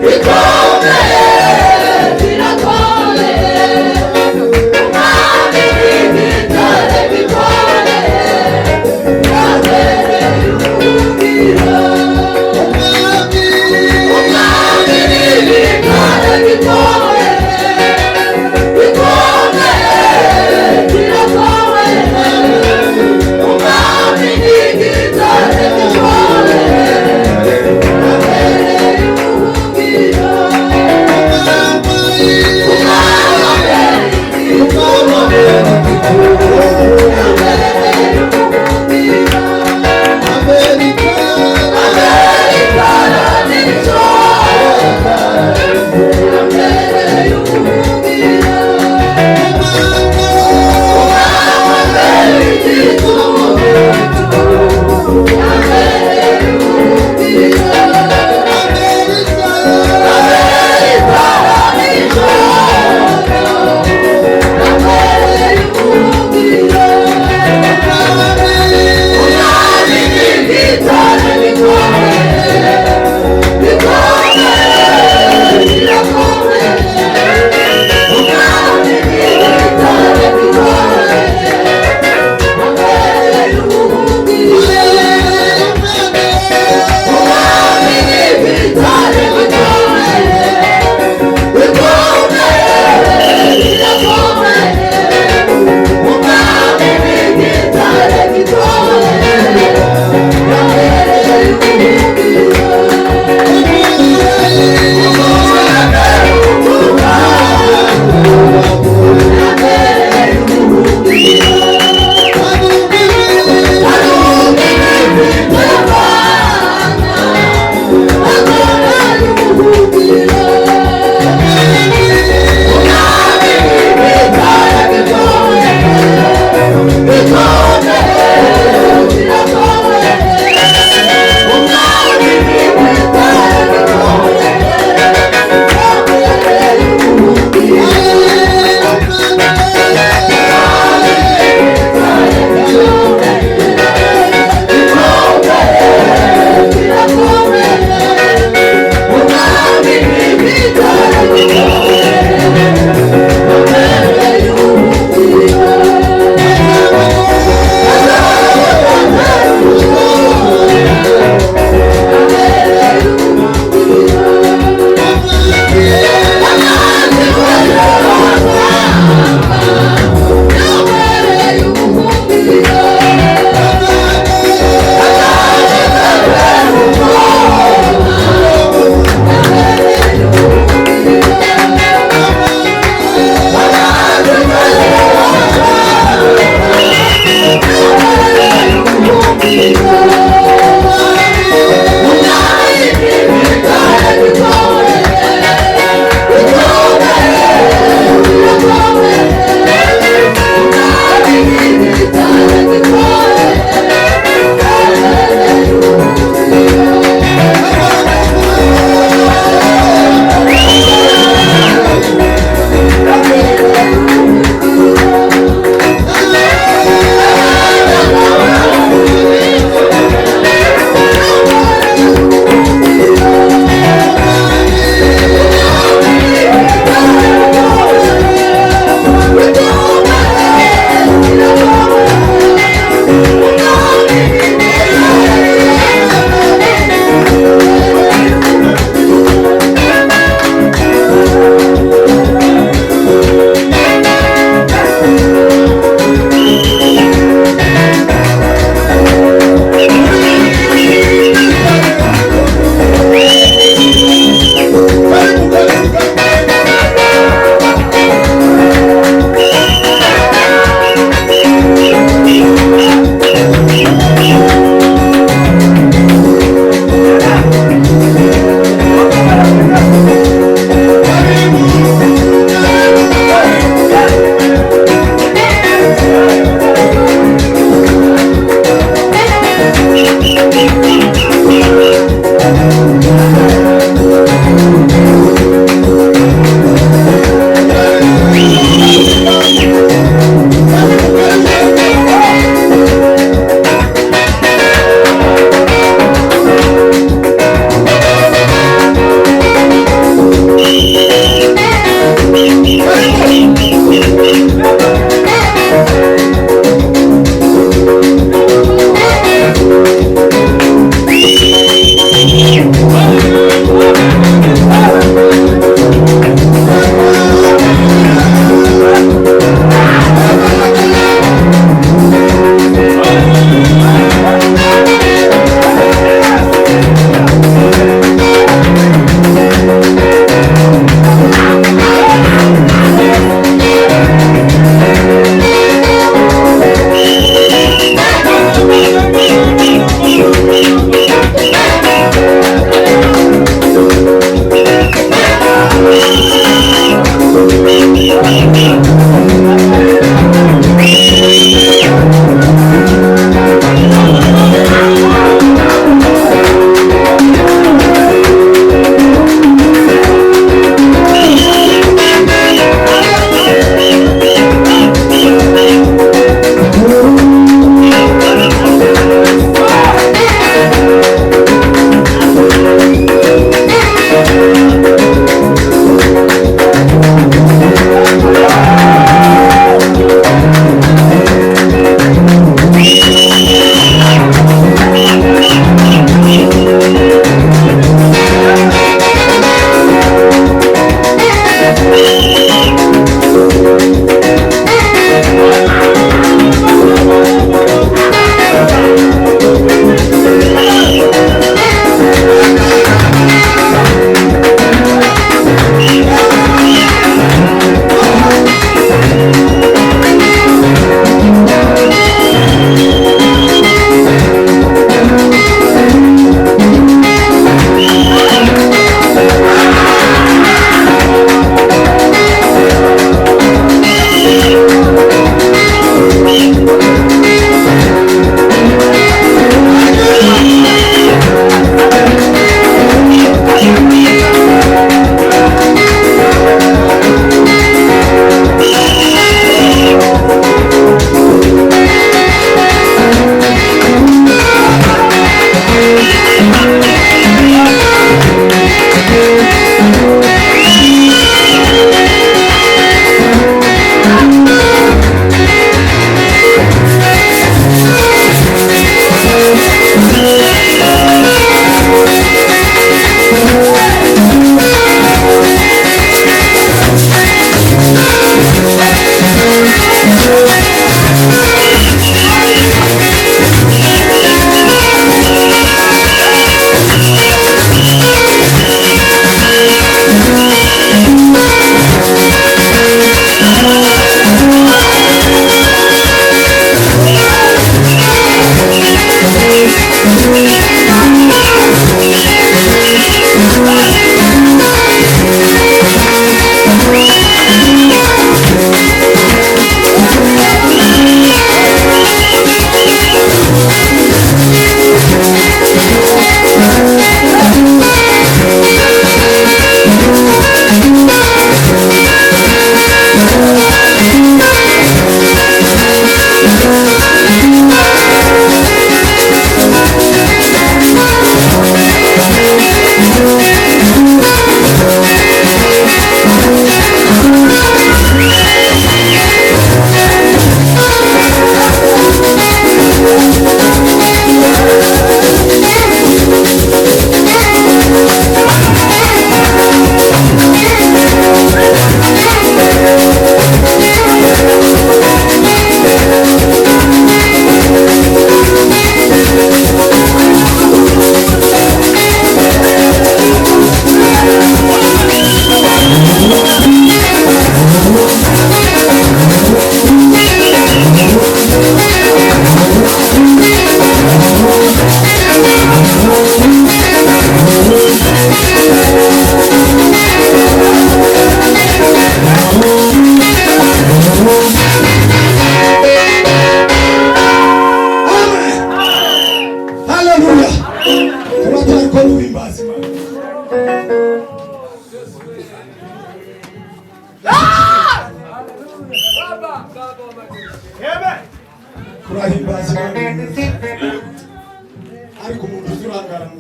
Bikomeye, birakomeye, Umwami n'igitare gikomeye, yabereye ubuhungiro. Umwami. Umwami n'igitare gikomeye, gikomeye, kirakomeye, Umwami n'igitare gikomeye, yabereye ubuhungiro.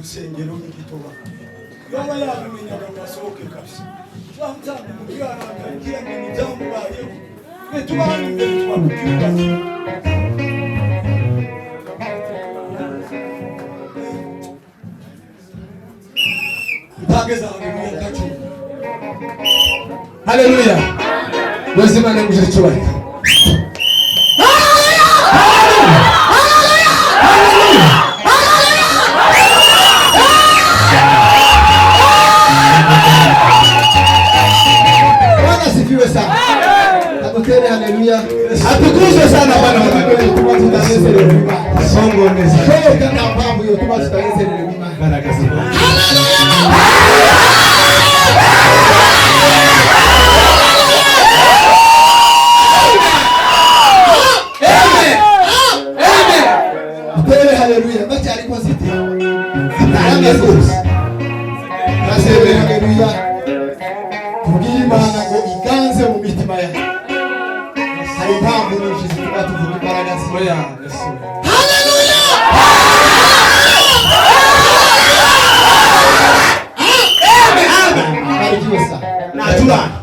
Rusengero n'igitoba yoba yabimenyaga ngo asohoke kabisa. Twamutanze mu byaranga ngo ibyamubayeho twe tubana imbere twakubyubatse. Utageze ahantu mu Haleluya. Bozima nemuje icyubahiro. Bwana asifiwe sana. Adutere haleluya. Atukuzwe sana Bwana. Tuma tutanezerewe Imana. Songo neza. Shoka nta mpamvu yotuma tutanezerewe Imana. Imbaraga z'Imana. Dutere haleluya. Ndacyariko zite. Zitanga rwose. Dutere haleluya. Tubwire Imana ngo iganze mu mitima yacu. Hari impamvu nyinshi zituma tuvuga imbaraga z'Imana. Oya, Yesu. Barikiwe sana. Naturana.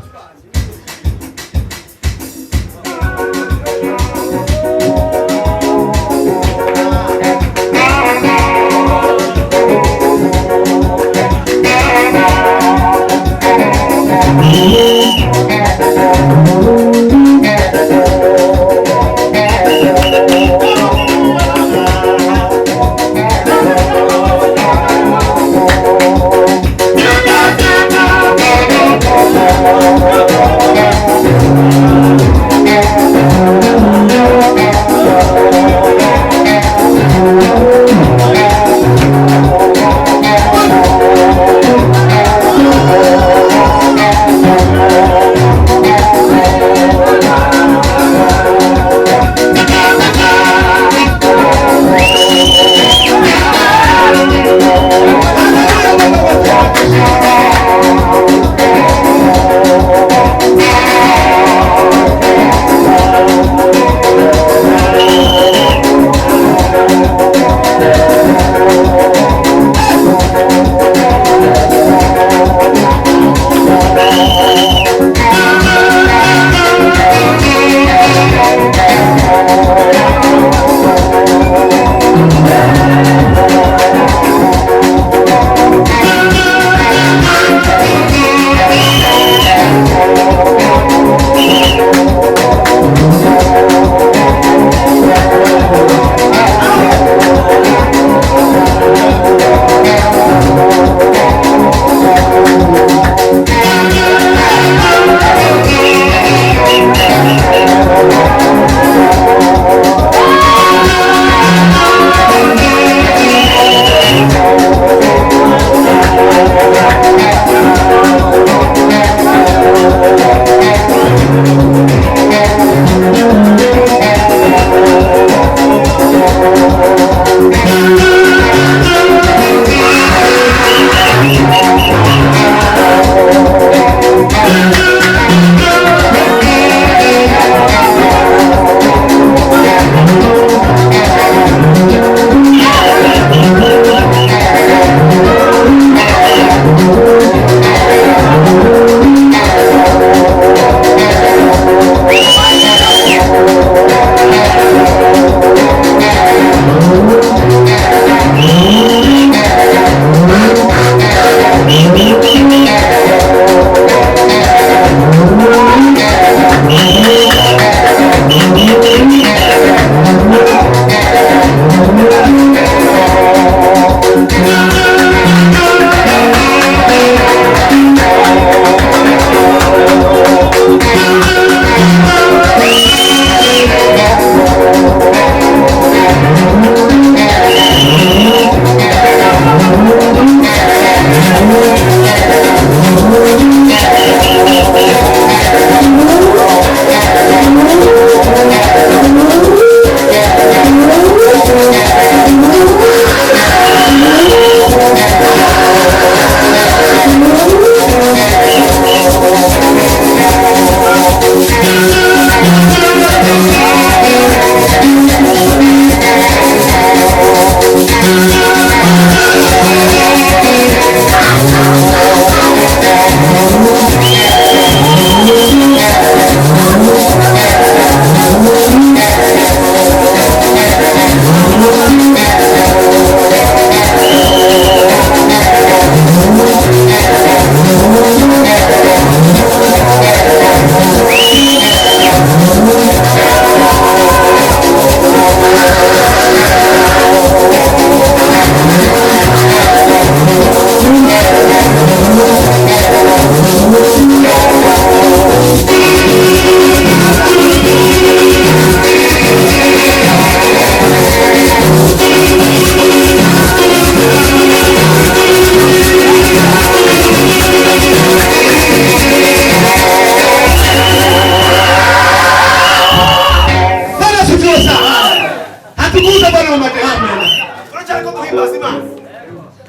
Turacyariko duhimbaza Imana,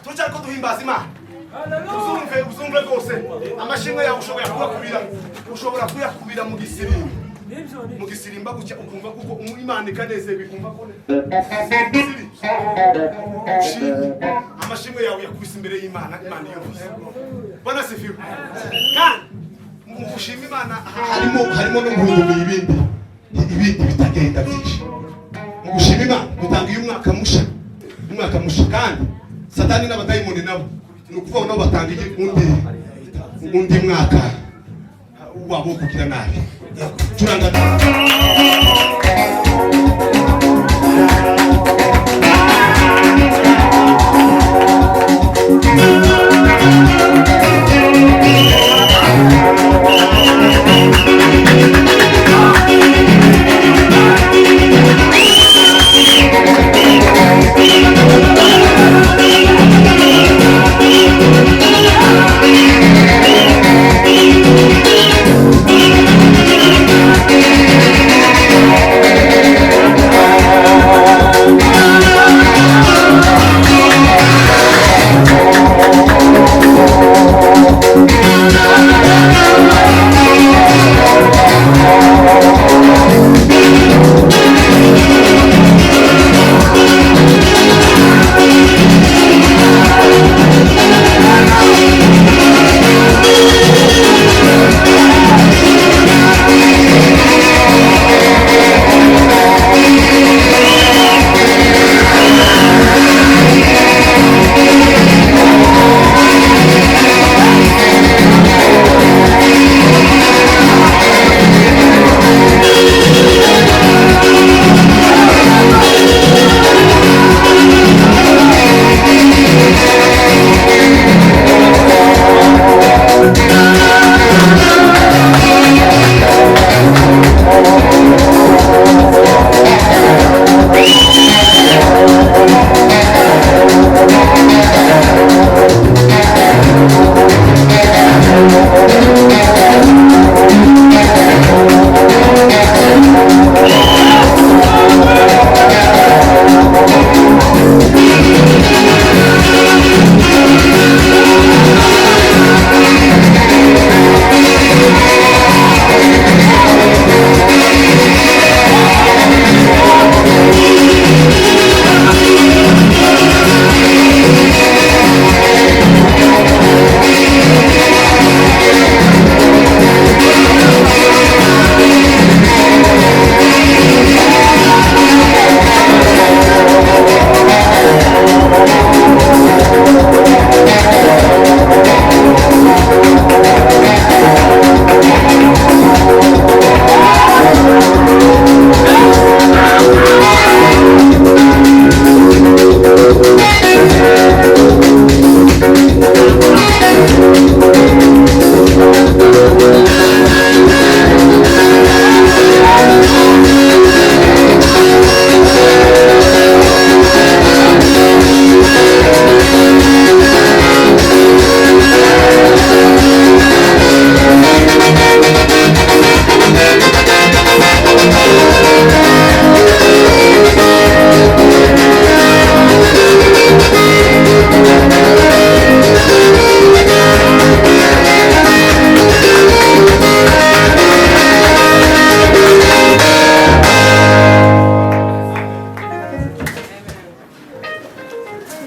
turacyariko duhimbaza Imana. Uzumve, uzumve rwose amashimwe yawe ushobora kuyakubira, ushobora kuyakubira mu gisirimba, mu gisirimba gutya, ukumva kuko Imana ikanezerwa, ikumva ko ushimye amashimwe yawe yakubise imbere y'Imana. Imana iyumvise. Bwana sifiwe. Kandi mu gushima Imana Harimo no guhindura ibindi bitagenda byinshi. Mu gushima Imana gutanga uyu mwaka musha, umwaka musha. Kandi Satani n'abadayimoni nabo ni ukuvuga ngo nabo batanga undi mwaka wabo wo kugira nabi. Curanga.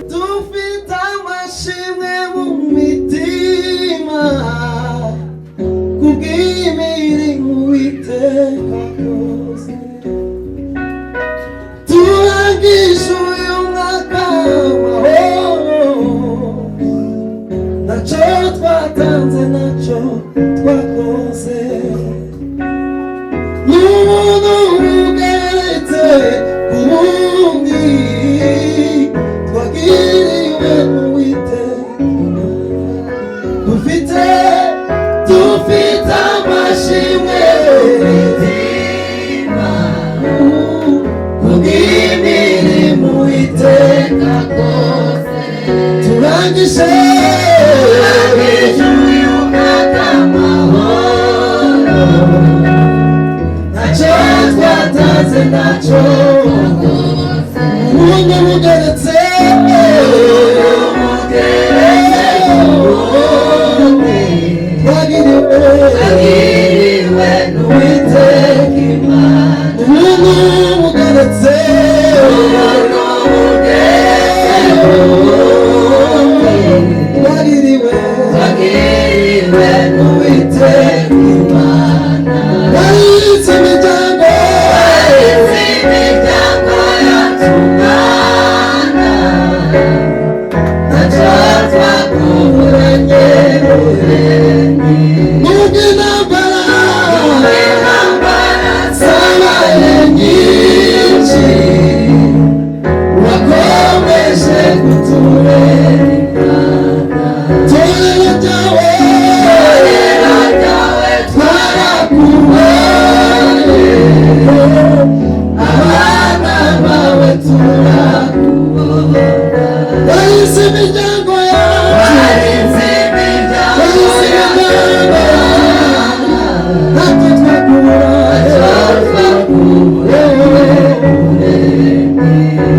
Dufite amashimwe mu mitima kubw'imirimo Uwiteka akoze. Turangije uyu mwaka amahoro, ntacyo twatanze, ntacyo twakoze, n'ubuntu bugeretse ku bundi twagiriwe n'Uwiteka. Dufite amashimwe kubw'imirimo Uwiteka akoze. Turangije uyu mwaka amahoro, ntacyo twatanze, ntacyo, ubuntu bugeretse. Wakomeje kutubera Imana. Torero ryawe, torero ryawe twarakubonye, abana bawe turakubona. Warinze imiryango yacu, warinze imiryango yacu, ntacyo twakubura,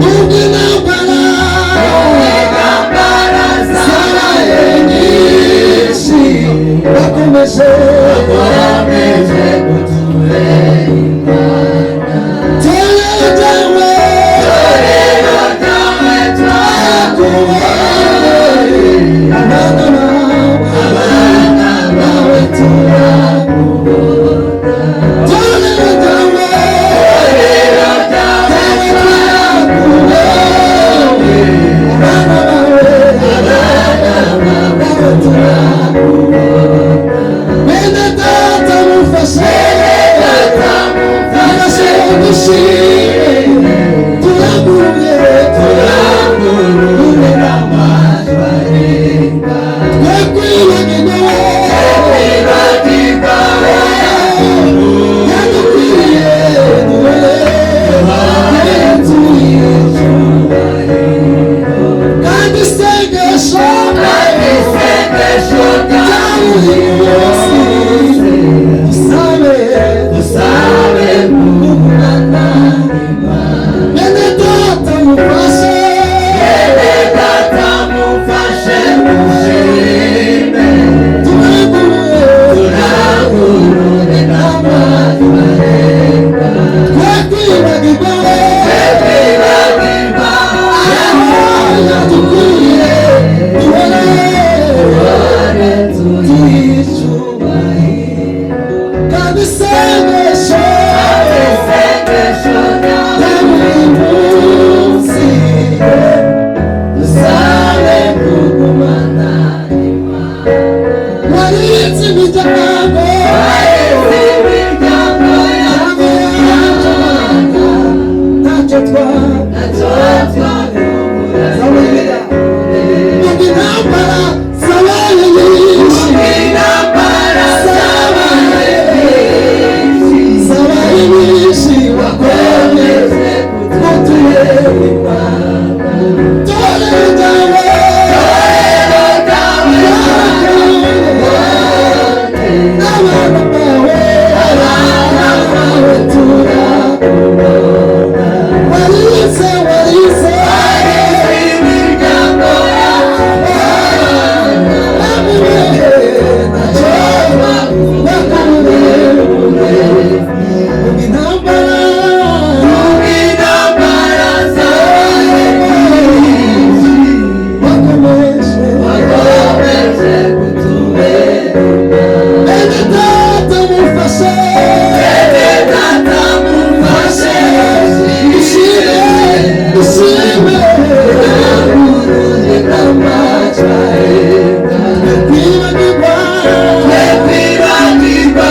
nubwo intambara zabaye nyinshi, bakomeje kutubera Imana. Torero ryawe, torero ryawe twarakubonye, abana bawe, abana bawe turakubona. Torero ryawe, torero ryawe twarakubonye, abana bawe, abana bawe turakubona. Bene data mufashe, mufashe dushime, turaguruye, turaguruye n'amajwi arenga. Twe kwibagirwa, yadukwiriye, duhore, duhore tuyicyubahiro. Kandi isengesho, rya buri munsi, dusabe, dusabe kugumana Imana. Bene data mufashe, bene data mufashe mushime, turaguruye, turaguruye n'amajwi arenga. Twe kwibagirwa, twe kwibagirwa, aho yadukuye, duhore, duhore tuyicyubahiro. Kandi isengesho, rya buri munsi, dusabe kugumana Imana. Warinze imiryango, warinze imiryango yacu, ntacyo twakubura. Nubwo intambara zabaye nyinshi, zabaye nyinshi, wakomeje kutubera Imana. Torero ryawe, abana bawe, abana bawe turakubona. Warinze, warinze, imiryango yacu, intambara zabaye nyinshi, wakomeje kutubera Imana. Bene data mufashe, bene data mufashe, dushime, dushime, turaguruye n'amajwi arenga. Twe kwibagirwa, twe kwibagirwa,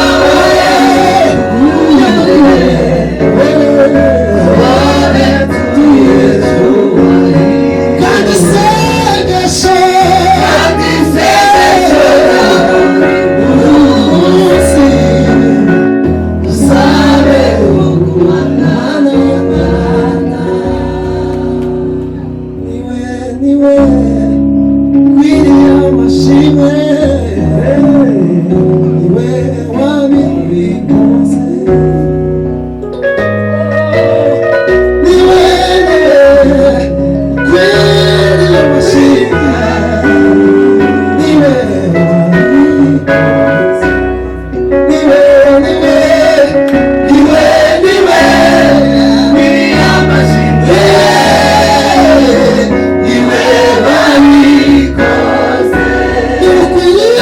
kandi isengesho, kandi isengesho rya buri munsi, dusabe kugumana n'Imana. Niwe, niwe ukwiriye amashimwe, niwe wabikoze. Niwe, niwe ukwiriye amashimwe, niwe wabikoze. Niwe, niwe, niwe, niwe ukwiriye amashimwe, niwe wabikoze. Niwe ukwiriye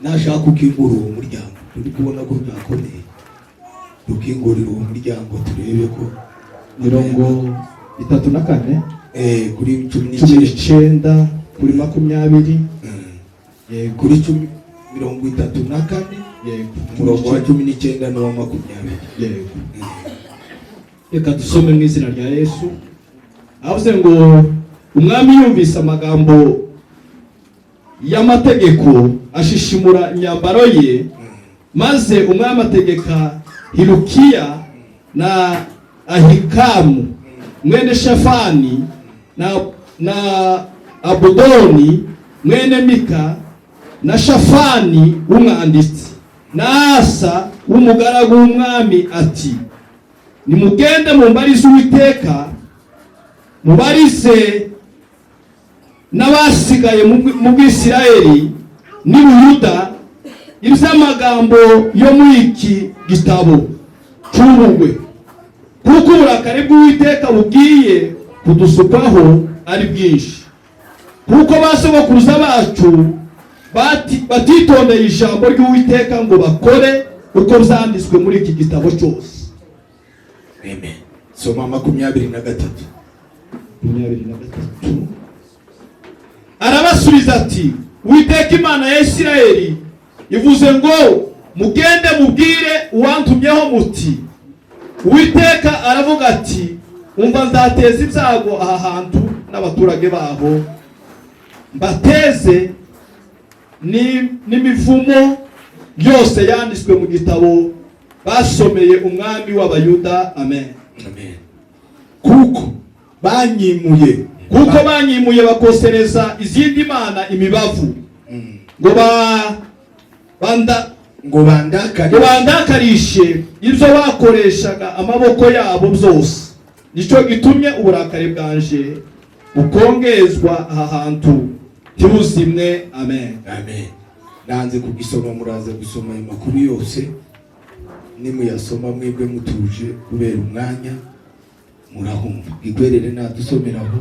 Nashaka ukingura uwo muryango, turi kubona ko byakomeye. Dukingurira uwo muryango turebe ko. 34. Kuri cumi cumi n'icyenda. N'icyenda kuri 20. Yego. Kuri 10, 34. Yego. Umurongo wa 19 n'uwa 20. Yego, reka dusome mu izina rya Yesu. Avuze ngo umwami yumvise amagambo y'amategeko, ashishimura imyambaro ye. Maze umwami ategeka Hilukiya na Ahikamu mwene Shafani na Abudoni mwene Mika na Shafani w'umwanditsi na Asa w'umugaragu w'umwami ati: "Nimugende mumbarize Uwiteka, mubarize n'abasigaye mu Bwisirayeli n'i Buyuda iby'amagambo yo muri iki gitabo cy'ubugwe, kuko uburakari bw'Uwiteka bugiye kudusukaho ari bwinshi, kuko ba sogokuruza bacu batitondeye ijambo ry'Uwiteka ngo bakore uko byanditswe muri iki gitabo cyose." Amen. Soma 23. 23. Arabasubiza ati: "Uwiteka Imana ya Isirayeli ivuze ngo mugende mubwire uwantumyeho muti: Uwiteka aravuga ati: Umva, nzateza ibyago aha hantu n'abaturage baho, mbateze n'imivumo yose yanditswe mu gitabo basomeye umwami w'Abayuda." Amen. Amen. Kuko banyimuye. Kuko banyimuye bakosereza izindi mana imibavu ngo ba banda ngo bandakare ngo bandakarishe ibyo bakoreshaga amaboko yabo byose, nicyo gitumye uburakari bwanje bukongezwa aha hantu ntibuzimwe. Amen. Amen. Nanze kugisoma, muraza gusoma ayo makuru yose. Nimuyasoma mwebwe mutuje, kubera umwanya murahumva. Igwerere nadusomeraho.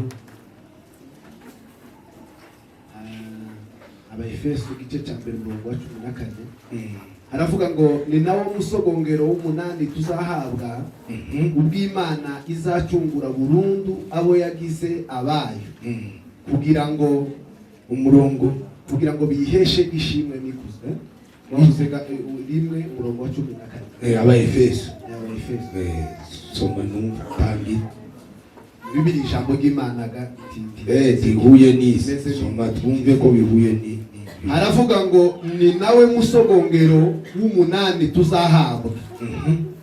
Abaefeso igice cya mbere, umurongo wa 14, haravuga ngo: "Ni nawo musogongero w'umunani tuzahabwa, ubw'Imana izacungura burundu abo yagize abayo, kugira ngo" Umurongo. "kugira ngo biheshe ishimwe n'ikuzo." Wavuze rimwe, umurongo wa 14. Abaefeso. Abaefeso. Soma numva kandi. Bibiri, ijambo ry'Imana ga iti Zihuye n'izi. Meze. Soma twumve ko bihuye ni Haravuga ngo: "Ni nawe musogongero w'umunani tuzahabwa,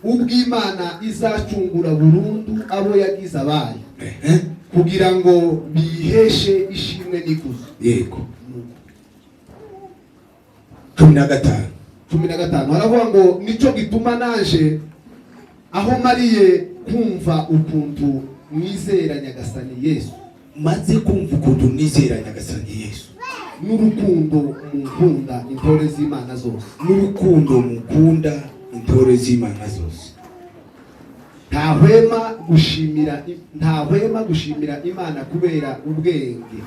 ubw'Imana izacungura burundu abo yagize abayo, kugira ngo biheshe ishimwe n'ikuzo." Yego, 15. 15 haravuga ngo: "Nicyo gituma naje, aho mariye kumva ukuntu mwizera Nyagasani Yesu, Maze kumva ukuntu nizera Nyagasani Yesu, n'urukundo munkunda intore z'Imana zose, n'urukundo mukunda intore z'Imana zose, ntahwema gushimira Imana kubera ubwenge.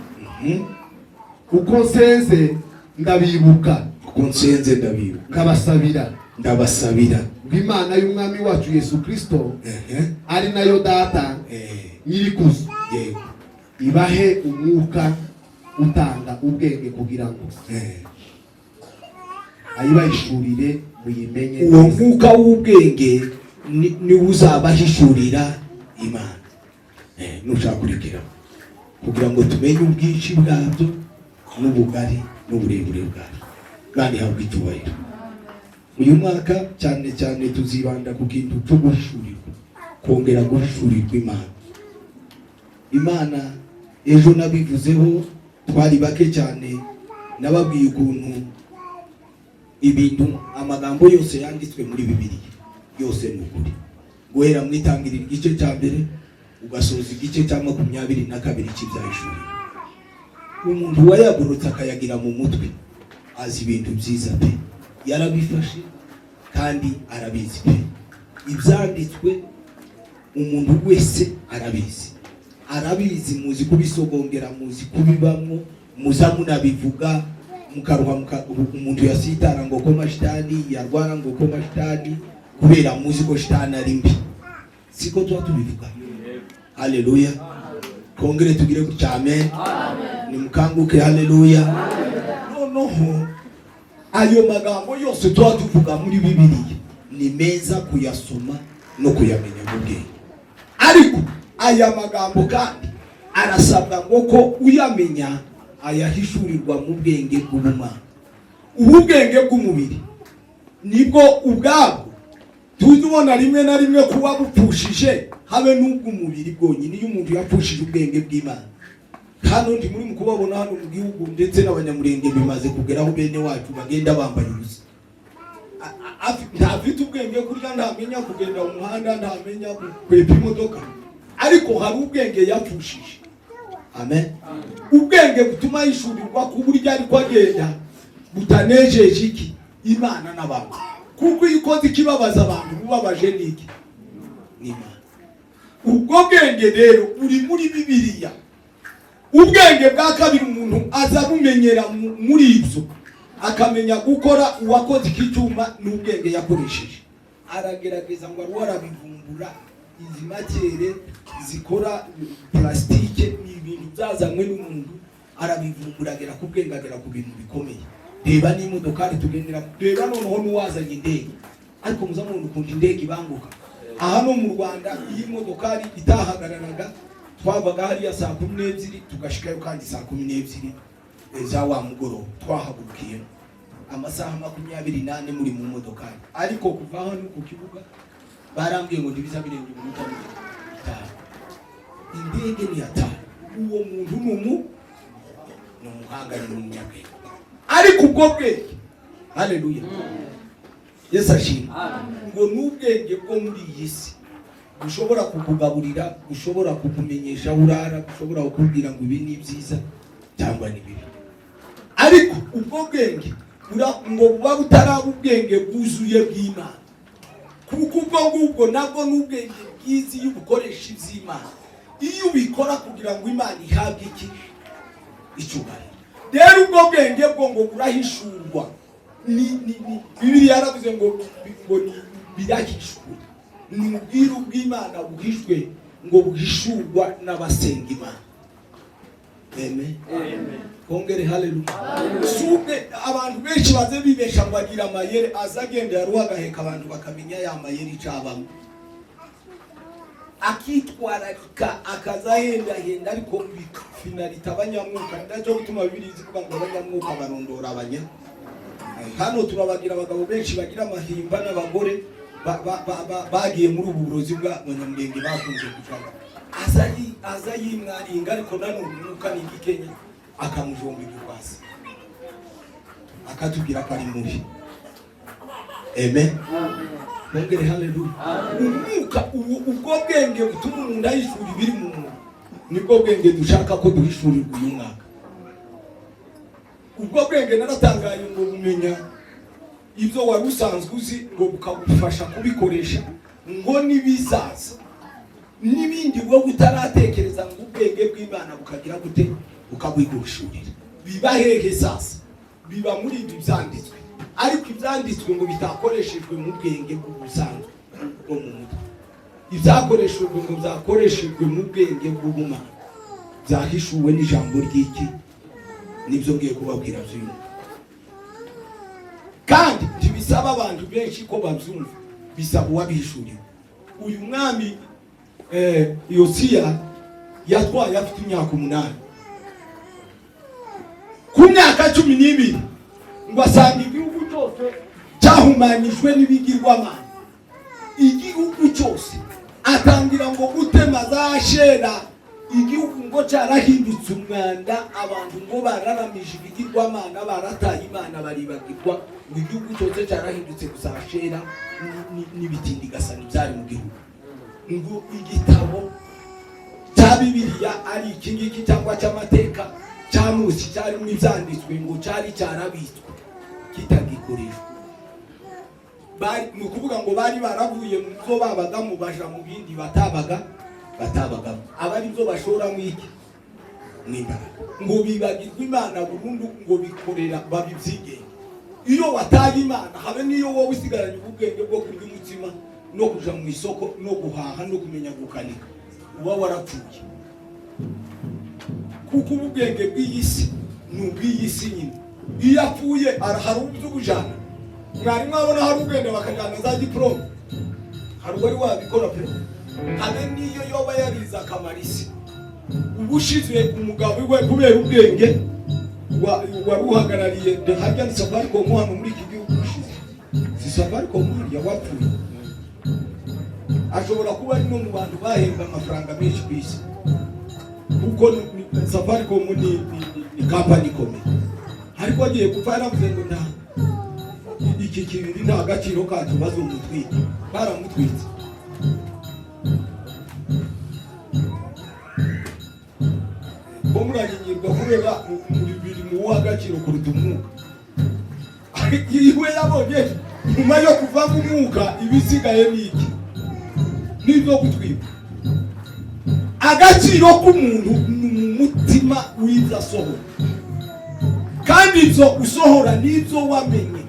Uko nsenze ndabibuka, Uko nsenze ndabibuka, nkabasabira, ndabasabira, ngo Imana y'Umwami wacu Yesu Kristo, ari nayo Data nyirikuzo, ibahe umwuka utanga ubwenge, kugira ngo ayibahishurire muyimenye Uwo neza." mwuka w'ubwenge niwo uzabahishurira Imana. Nushaka kurekera, kugira ngo tumenye ubwinshi bwabyo n'ubugari n'uburebure bwabyo. Kandi habwa icyubahiro. Uyu mwaka cyane cyane tuzibanda ku kintu cyo guhishurirwa, kongera guhishurirwa Imana. Imana ejo nabivuzeho, twari bake cyane, nababwiye ukuntu ibintu, amagambo yose yanditswe muri Bibiliya yose ni ukuri, guhera mu Itangiriro igice cya mbere ugasoza igice cya 22 cy'Ibyahishuriwe. Umuntu wayagurutse akayagira mu mutwe. Azi ibintu byiza pe, yarabifashe kandi arabizi pe. Ibyanditswe umuntu wese arabizi, arabizi. Muzi kubisogongera, muzi kubibamwo, muza munabivuga mukaruha umuntu yasitara ngo ko mashitani yarwara, ngo ko mashitani, kubera muzi ko shitani ari mbi. Siko tuba tubivuga? Haleluya! Kongere tugire gutya. Amen. Nimukanguke. Haleluya! Noneho ayo magambo yose tuba tuvuga muri Bibiliya ni meza kuyasoma no kuyamenya mu bwenge, ariko aya magambo kandi arasabwa ngo ko uyamenya ayahishurirwa mu bwenge bw'ubumana. Ubu bwenge bw'umubiri nibwo ubwabwo tuzi ubona rimwe na rimwe kuba bupfushije, habe n'ubw'umubiri bwonyine. Iyo umuntu yapfushije ubwenge bw'Imana, hano ndi muri mu kubabona hano mu gihugu, ndetse n'Abanyamurenge bimaze kugeraho, bene wacu bagenda bambaye ubusa. Ntafite ubwenge kurya, ntamenya kugenda mu muhanda, ntamenya gukwepa imodoka, ariko hari ubwenge yapfushije. Amen. Ubwenge butuma yishurirwa ku buryo ariko agenda butanejeje iki? Imana n'abantu. Kuko iyo ukoze ikibabaza abantu, ubabaje n'iki? N'Imana. Ubwo bwenge rero buri muri Bibiliya. Ubwenge bwa kabiri umuntu aza bumenyera muri ibyo, akamenya gukora. Uwakoze iki cyuma n'ubwenge yakoresheje, aragerageza ngo aruwe arabivumbura. Izi matière zikora plastique ni ibintu byazanywe n'umuntu, arabivumbura, agera ku bwenge, agera ku bintu bikomeye. Reba n'imodokari tugendera, reba noneho n'uwazanye indege. Ariko muza mubona ukuntu indege ibanguka. Aha no mu Rwanda, iyo imodokari itahagararaga, twavaga hariya saa 12 tugashikayo kandi saa 12 za wa mugoroba twahagurukiyemo, amasaha 24 muri mu modokari. Ariko kuva hano ku kibuga barambwiye ngo ntibiza birenga iminota 50. Indege ni atanu. Uwo muntu ni umuhanga, ni umunyabwenge. Ariko ubwo bwenge, haleluya, Yesu ashimwe, ngo ni ubwenge bwo muri iyi si bushobora kukugaburira, bushobora kukumenyesha aho urara, bushobora kukubwira ngo ibi ni byiza cyangwa ni bibi. Ariko ubwo bwenge ngo buba butaraba ubwenge bwuzuye bw'Imana, kuko ubwo ngubwo nabwo ni ubwenge bwiza iyo ubukoresha iby'Imana, iyo ubikora kugira ngo Imana ihabwe iki? Icyubahiro. Rero ubwo bwenge bwo ngo burahishurwa. Ni Bibiliya yaravuze ngo ni birahishwe, ni ubwiru bw'Imana buhishwe, ngo buhishurwa n'abasenga Imana. Amen. Kongere haleluya. Subwe abantu benshi baze bibesha ngo agira amayeri, aza agenda yaruha agaheka abantu bakamenya ya mayeri icabamo, akitwararika, akaza ahendahenda, ariko finalité abanyamwuka. Nacyo gutuma Bibiliya ivuga ngo abanyamwuka barondora abanya. Hano turabagira abagabo benshi bagira amahimba n'abagore bagiye muri ubu burozi bw'Abanyamurenge bakunze gushaka. Aza yimwaringa, ariko nanone umwuka ni igikenya, akamujomba igihwasi, akatubwira ko ari mubi. Amen. Bongere haleluya. Umwuka ubwo bwenge butuma umuntu ahishura ibiri mu muntu, nibwo bwenge dushaka ko duhishurirwa uyu mwaka. Ubwo bwenge naratangaye, ngo bumenya ibyo wari usanzwe uzi, ngo bukagufasha kubikoresha, ngo n'ibizaza n'ibindi wowe utaratekereza, ngo ubwenge bw'Imana bukagira gute? Bukabwiguhishurira. Biba hehe sasa? Biba muri ibi byanditswe, ariko ibyanditswe ngo bitakoreshejwe mu bwenge bw'ubusanzwe bwo mu mutwe, ibyakoreshejwe ngo byakoreshejwe mu bwenge bw'ubumana byahishuwe n'ijambo ry'iki? Nibyo ngiye kubabwira by'uyu. Kandi ntibisaba abantu benshi ko babyumva, bisaba uwabihishuriwe. Uyu mwami Yosiya yatwaye afite imyaka 8. Ku myaka 12 ngo asanga igihugu cyose cyahumanyijwe n'ibigirwamana, igihugu cyose. Atangira ngo gutema za Shera. Igihugu ngo cyarahindutse umwanda, abantu ngo bararamije ibigirwamana, barataye Imana, baribagirwa, ngo igihugu cyose cyarahindutse gusa Shera n'ibitindigasani byari mu gihugu. Ngo igitabo cya Bibiliya, ari iki ngiki cyangwa cy'amateka cya Musi, cyarimo ibyanditswe, ngo cyari cyarabitswe. Kitagikoreshwa. Bari, ni ukuvuga ngo bari baravuye mu byo babagamo, baja mu bindi batabagamo, aba ari byo bashoramo iki? N'imbaraga, ngo bibagirwe Imana burundu, ngo bikorera babibyigenge. Iyo wataye Imana, habe n'iyo wowe usigaranye ubwenge bwo kurya umutsima no kuja mu isoko no guhaha no kumenya gukanika, uba warapfuye, kuko ubu ubwenge bw'iyi si ni ubw'iyi si nyine. Iyo apfuye hari ubujana. Mwari mwabona hari ubwenge bakajana za diplôme? Hari uwari wabikora pe? Habe n'iyo yoba yarize akamara isi, ubushize umugabo we kubera ubwenge wari uhagarariye harya ni Safaricom hano muri iki gihugu ushize, si Safaricom harya, wapfuye, ashobora kuba ari no mu bantu bahembwa amafaranga menshi ku isi, kuko Safaricom ni kampani ikomeye. Ariko agiye gupfa yaravuze ngo nta iki kibiri, nta gaciro kacyo, bazomutwike. Baramutwitse. Ko murayinyirwa kubera biri mu w'agaciro kuruta umwuka iwe yabonye nyuma yo kuvamo umwuka. Ibisigaye ni iki? N'ibyo gutwika. Agaciro k'umuntu ni mu mutima w'ibyo asohora, kandi ibyo usohora n'ibyo wamenye.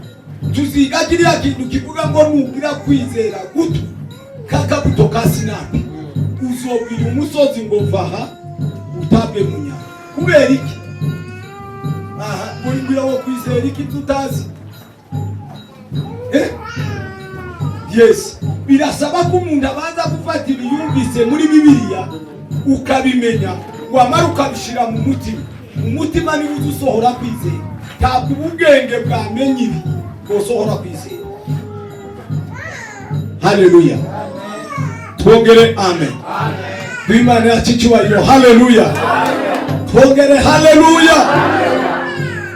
Tuziga kiriya kintu kivuga ngo nugira kwizera guto kakabuto ka sinapi, uzobwira umusozi ngo va aha utabwe mu nyanja. Kubera iki? Aha muri wo kwizera iki tutazi? Eh? Yes, birasaba ko umuntu abanza gufata ibiyumvise muri Bibiliya, ukabimenya, wamara ukabishyira mu mutima. Umutima niwo uza usohora kwizera. Ntabwo ubu ubwenge bwamenya ibi bwosohora kwizera. Haleluya! Twongere amen. Duhe yacu icyubahiro. Haleluya! Twongere haleluya.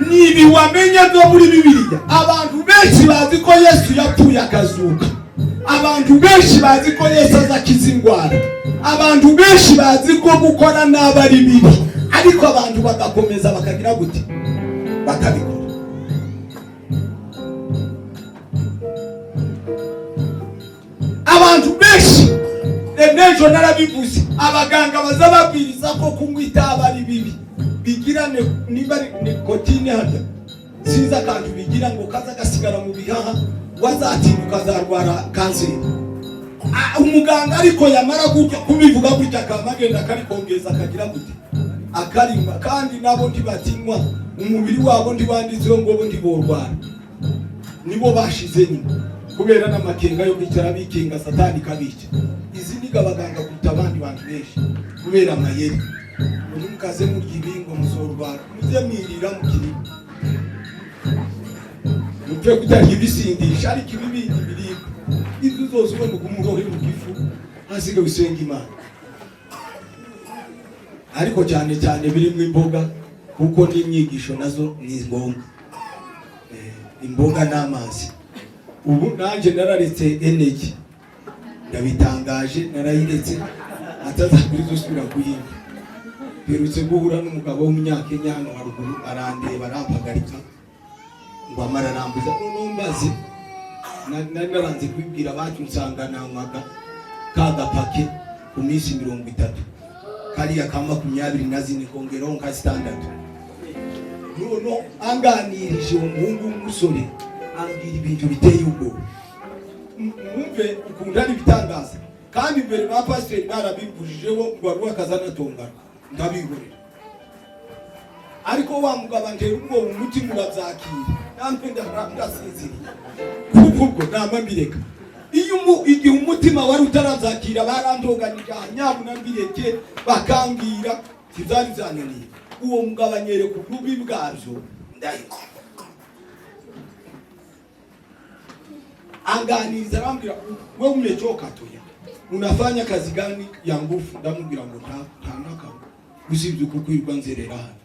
Ni ibi wamenye byo muri Bibiliya. Abantu benshi bazi ko Yesu yapfuye akazuka. Abantu benshi bazi ko Yesu aza akiza indwara. Abantu benshi bazi ko gukora nabi ari bibi, ariko abantu bagakomeza bakagira gute? Bakabikora. Abantu benshi, n'ejo narabivuze, abaganga baza babwiriza ko kunywa itabi ari bibi, bigira niba ari nicotine harya, sinzi akantu bigira ngo kaza gasigara mu bihaha, wazatinda ukazarwara kanseri. Umuganga ariko yamara gutya kubivuga gutya, akaba agenda akarikongeza, akagira gute, akarinywa. Kandi nabo ntibatinywa, umubiri wabo ntibanditseho ngo bo ntiborwara. Nibo bashize nyine kubera n'amakenga yo kwicara bikinga Satani kabica. Izi niga abaganga kuruta abandi bantu benshi kubera amayeri. Muri mukaze murya ibi ngo muzorwara, muze mwirira mukiri, mupfe kutarya ibisindisha, ariko ibi bindi biribwa ibyo uzose ubona ukumurohe mu gifu, hasigaye usenga Imana. Ariko cyane cyane birimo imboga, kuko n'inyigisho nazo ni ngombwa. Imboga n'amazi. Ubu nanjye nararetse energy, ndabitangaje, narayiretse, atazakuriza usubira kuyinywa. Mperutse guhura n'umugabo w'Umunyakenya hano haruguru, arandeba, arampagarika ngo amara arambuza. Noneho mbaze, nari naranze kubibwira abacu, nsanga nanywaga ka gapake ku minsi 30, kariya ka 24 kongeraho nka zitandatu. Noneho anganirije, uwo muhungu w'umusore ambwira ibintu biteye ubwoba. Mwumve ukuntu ari ibitangaza. Kandi mbere ba pasiteri barabimvujijeho ngo aruwe akazanatongana, ndabihorera. Ariko wa mugabo antera ubwoba, umutima urabyakira, namwe ndasinziriye, kuko ubwo nama mbireka. Iyo igihe umutima wari utarabyakira, barandoganije aha, nyabuna mbireke, bakambwira, ntibyari byananiye. Uwo mugabo anyereka ububi bwabyo, ndahita anganiriza, arambwira: "We umechoka toya, unafanya kazi gani ya ngufu?" Ndamubwira ngo nta nakamwe usibye kukwirwa nzerera hano.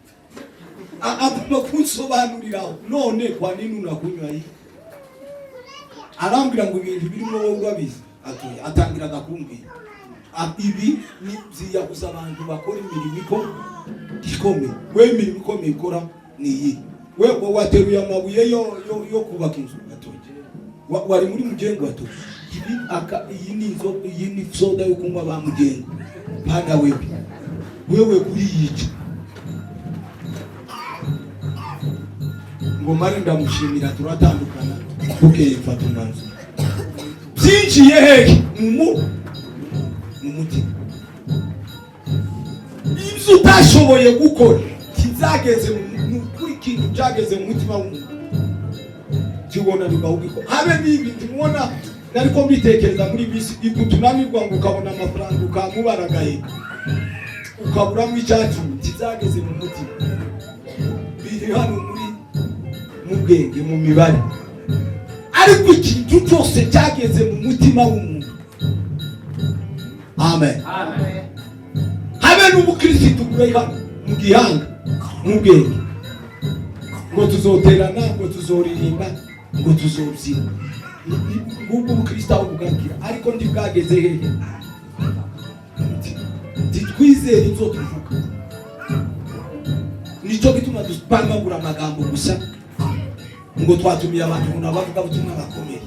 Agomba kunsobanuriraho: "None kwa nini unakunywa hii?" Arambwira ngo ibintu birimo wowe urabizi atoya. Atangira kumbwira, ibi ni byiyahuza abantu bakora imirimo ikomeye. We imirimo ikomeye ukora ni iyi? We wateruye amabuye yo kubaka inzu gatoki. Wari muri mujengo gatoki. Ibi aka iyi ni inzo, iyi ni soda yo kunywa ba mujengo. Pana wewe. Wewe kuriyica. Ngo mare ndamushimira turatandukana, bukeye mfata umwanzuro. Byinjiye hehe? Mu mutima. Ibyo utashoboye gukora kizageze mu kuri kintu cyageze mu mutima w'umuntu. Kibona bigahubiko. Habe n'ibi ndimubona nariko mbitekereza muri bisi igutunanirwa ngo ukabona amafaranga ukamubaragaye ukaburamo icyacu kizageze mu mutima. Biri hano muri mu bwenge mu mibare. Ariko ikintu cyose cyageze mu mutima w'umuntu. Amen. Amen. Habe n'ubukristo kureka mu gihanga mu bwenge ngo tuzoterana, ngo tuzoririmba, ngo tuzobyina. Ngubwo ubukristo aho bugarukira, ariko ndi bwageze hehe? Titwizere inzo tuvuga. Nico gituma dupangagura amagambo gusa ngo twatumiye abantu ngo nabavuga butumwa bakomeye.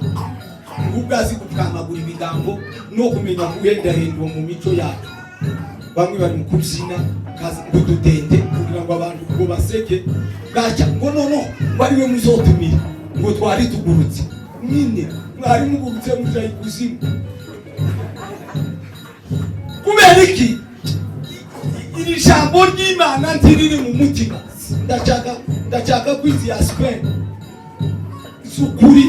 Ngubwo azi gupangagura ibigambo no kumenya guhendahendwa mu mico yacu. Bamwe bari mu kubyina kazi ngo dutende kugira ngo abantu ngo baseke bwaca ngo nono ngo ari we muzotumira ngo twari tugurutse nyine mwari mugurutse muja ikuzimu. Kubera iki? Iri jambo ry'Imana ntiriri mu mutima. Ndashaka kwizi ya Spain z'ukuri,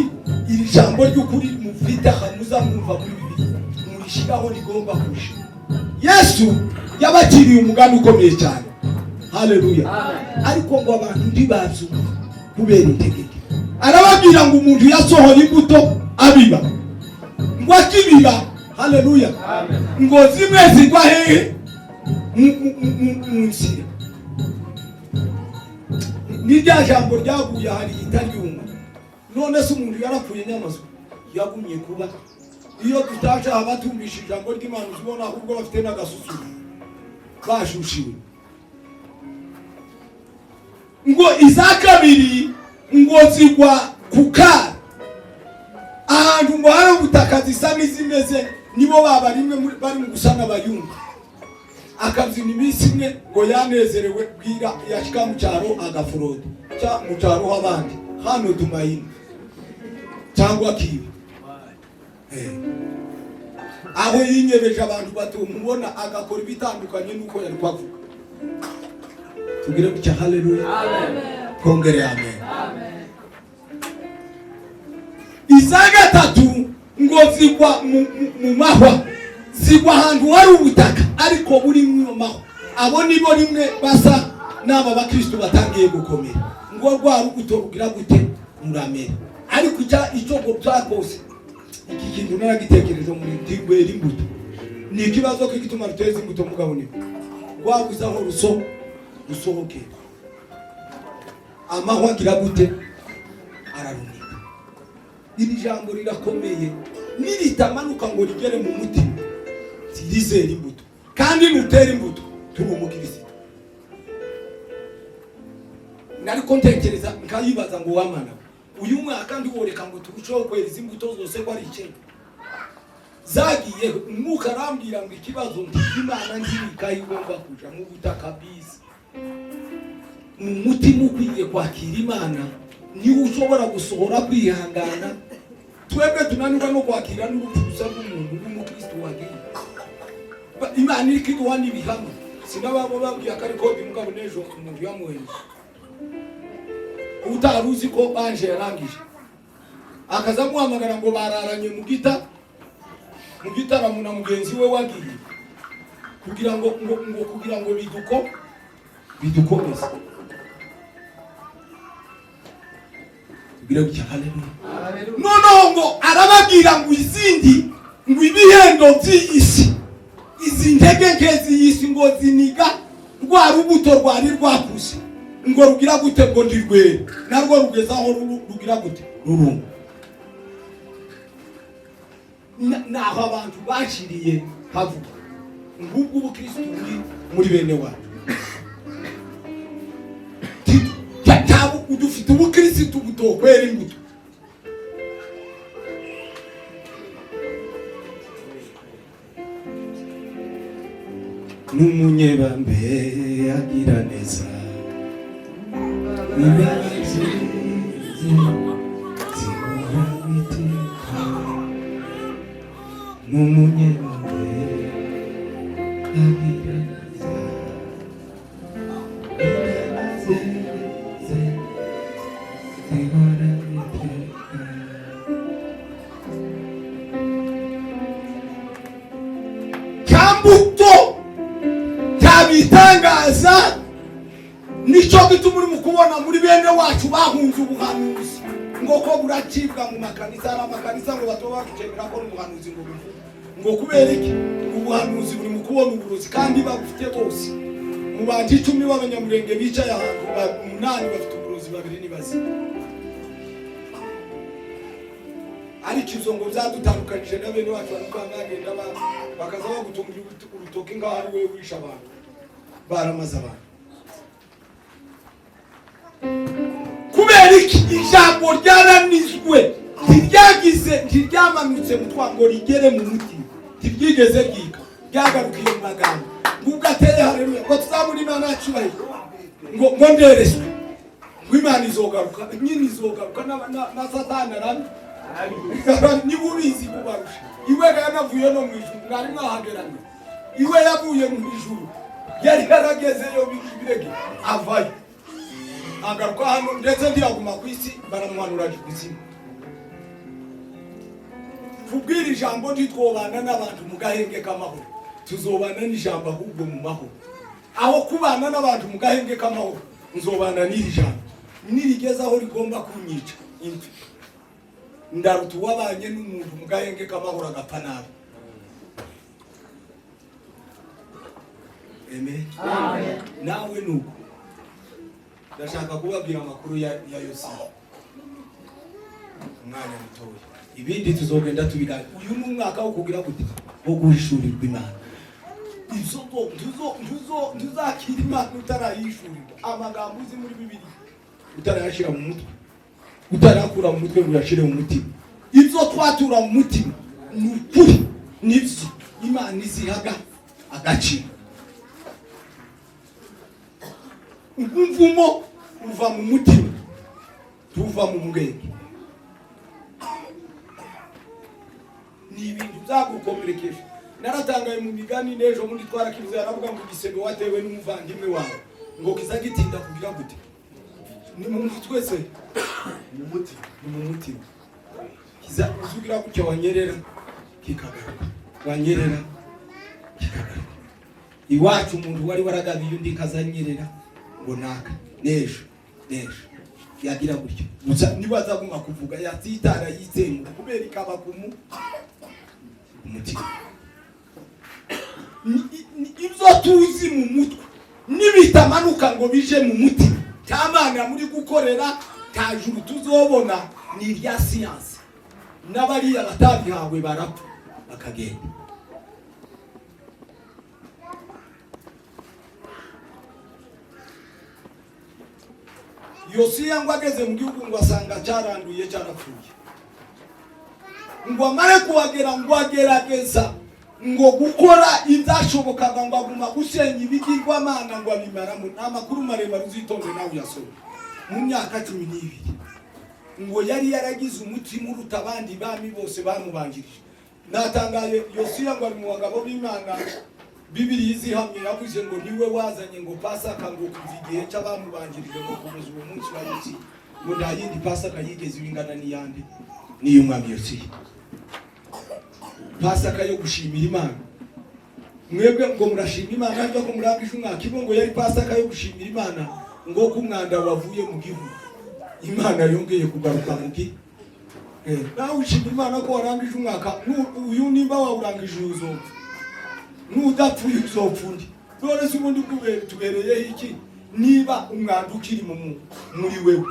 iri jambo ry'ukuri mufite aha muzamwumva muri Bibiliya murishiraho rigomba kuja. Yesu yabakiriye umugambi ukomeye cyane. Haleluya. Ariko ngo abantu ntibabyumva kubera integeke. Arababwira ngo umuntu yasohoye imbuto abiba, ngo akibiba, haleluya, ngo zimwe zigwa hehe? Mu nzira. Ni rya jambo ryaguye hari itaryuma. None se umuntu yarapfuye nyamazu yagumye kuba. Iyo tutaje abatumvisha ijambo ry'Imana uzibona ahubwo bafite n'agasusu bashushiwe. Ngo iza kabiri ngo zigwa ku kara, ahantu ngo hari ubutaka zisa n'izimeze, nibo baba rimwe bari mu gusa n'abayumva. Akabyina iminsi imwe ngo yanezerewe, bwira yashika mu cyaro agaforoda cya mu cyaro h'abandi hano Tumaini cyangwa Kibi. Aho yinyebeje abantu batumubona agakora ibitandukanye nuko yari kwavuga. Tugire gutya haleluya. Amen. Kongere amen. Amen. Iza gatatu ngo zigwa mu mahwa, zigwa ahantu hari ubutaka ariko buri mu mahwa. Abo nibo rimwe basa n'aba bakristo batangiye gukomera, ngo rwa rubuto rugira gute muramera. Ariko icyo ngo byakose iki kintu naragitekereje muri ndigwera imbuto. Ni ikibazo ko igituma ruteza imbuto mugabo ni rwabuze aho rusohokera. Amahwa agira gute ararunika. Iri jambo rirakomeye, niritamanuka ngo rigere mu mutima tirizera imbuto, kandi nutera imbuto turi umukristo. Nariko ntekereza nkayibaza ngo wamana uyu mwaka ndiworeka ngo turusheho kwera imbuto zose ko ari icyenda zagiye. Umwuka arambwira ngo ikibazo nti Imana ntibika igomba kuja mu butaka bwiza. Mu mutima ukwiye kwakira Imana niwe ushobora gusohora kwihangana. Twebwe tunanirwa no kwakira n'urupfu gusa rw'umuntu w'umukristo wagiye. Imana iri kiduha n'ibihano. Sinababo babwiye akari kodi mugabo n'ejo umuntu yamuheje. Utari uzi ko banje yarangije akaza amuhamagara ngo bararanye mu gitaramo na mugenzi we wagiye kugira ngo, ngo, ngo kugira ngo bidukomeze. Tugire gutya haleluya. Noneho ngo arababwira ngo izindi ngo ibihendo by'iyi si, izi ntege nke z'iyi si ngo ziniga rwa rubuto rwari rwakuze ngo rugira gute ngo ndirwere, narwo rugeze aho rugira gute ruruma. Naho abantu bashiriye havuga ngubwo ubukristo buri muri bene wacu. Utokwera imbuto. N'umunyebambe agira neza, imbabazi zihora iteka. N'umunyebambe agira neza, imbabazi zihora iteka. Kambuto ntabitangaza. Nicyo gituma uri mu kubona muri bene wacu bahunze ubuhanuzi, ngo ko buracibwa mu makanisa. Hari amakanisa ngo batoba bakicemera ko n'umuhanuzi ngo bivuga ngo kubera iki, ngo ubuhanuzi buri mu kubona uburozi, kandi babufite bose. Mu bantu 10 b'Abanyamurenge bicaye ahantu, umunani bafite uburozi, babiri ni bazima. Ariko ibyo ngo byadutandukanije na bene wacu. Bariko bagenda bakaza bagutungira urutoki ngaho ari wowe wishe abantu, baramaze abantu. Kubera iki? Ijambo ryaranizwe, ntiryagize, ntiryamanutse mu twa ngo rigere mu mutima, ntiryigeze ryiga, ryagarukiye mu magambo. Ngubwo ateye haleluya, ngo tuzamure Imana yacyubahiro, ngo ndereswe, ngo Imana izogaruka nyine, izogaruka na Satani arabi niba ubizi kubarusha. Iwe yanavuye no mu ijuru, mwari mwahageranye. Iwe yavuye mu ijuru, yari yaragezeyo birege, avayo agaruka hano, ndetse ntiyaguma ku isi, baramuhanura ikuzimu. Kubwira ijambo, ntitwobana n'abantu mu gahenge k'amahoro, tuzobana n'ijambo ahubwo mu mahoro. Aho kubana n'abantu mu gahenge k'amahoro, nzobana n'iri jambo. Nirigeze aho rigomba kunyica impfi, ndaruta uwabanye n'umuntu mu gahenge k'amahoro agapfa nabi. Amen. Nawe nuko ndashaka kubabwira amakuru ya Yosiya umwanya mutoya, ibindi tuzogenda tubiganira. Uyu ni umwaka wo kugira gute? Wo guhishurirwa Imana. Izo ntuzakira Imana utarayihishurirwa. Amagambo uzi muri Bibiliya utarayashira mu mutwe, utarayakura mu mutwe ngo uyashire mu mutima. Ibyo twatura mu mutima ni ukuri, nibyo Imana izihaga agaciro. Umuvumo uva mu mutima, tuva mu bwenge. Ni ibintu byagukomerekeje. Naratangaye mu migani n'ejo bundi twarakivuze, aravuga ngo igisebe watewe n'umuvandimwe wawe ngo kiza gitinda kugira gute? Ni mu twese, mu mutima. Ni mu mutima. Kiza uzugira gutya, wanyerera kikagaruka, wanyerera kikagaruka. Iwacu umuntu wari waragabiye undi kazanyerera ngo naka n'ejo n'ejo yagira gutyo gusa, niba azaguma kuvuga yatsitara yitsemura, kubera ikaba ku mutima. Ibyo tuzi mu mutwe nibitamanuka ngo bije mu mutima, nta Mana muri gukorera, nta juru tuzobona. Ni irya siyansi, n'abariya batabihawe barapfa bakagenda. Yosiya ngo ageze mu gihugu, ngo asanga cyaranduye, cyarapfuye. Ngo amare kuhagera, ngo agerageza ngo gukora ibyashobokaga, ngo aguma gusenya ibigirwamana, ngo abimaramo. Ni amakuru maremare, uzitonde nawe uyasome. Mu myaka 12 ngo yari yaragize umutima uruta abandi bami bose bamubanjirije. Natangaye, Yosiya ngo ari mu bagabo b'Imana Bibiliya izihamye yavuze ngo niwe wazanye ngo Pasaka, ngo kuva igihe cy'abamubanjirije ngo kugeza uwo munsi wa Yosiya, ngo nta yindi Pasaka yigeze ibingana n'iyandi n'iy'umwami Yosiya. Pasaka yo gushimira Imana. Mwebwe ngo murashima Imana ariko ko murangije umwaka, ibo ngo yari Pasaka yo gushimira Imana, ngo ko umwanda wavuye mu gihugu, Imana yongeye kugaruka mu gihugu. Nawe ushima Imana ko warangije umwaka uyu, nimba wawurangije uzopfa, nudapfuye uzopfa undi. None se ubundi tubereyeho iki niba umwanda ukiri muri wewe,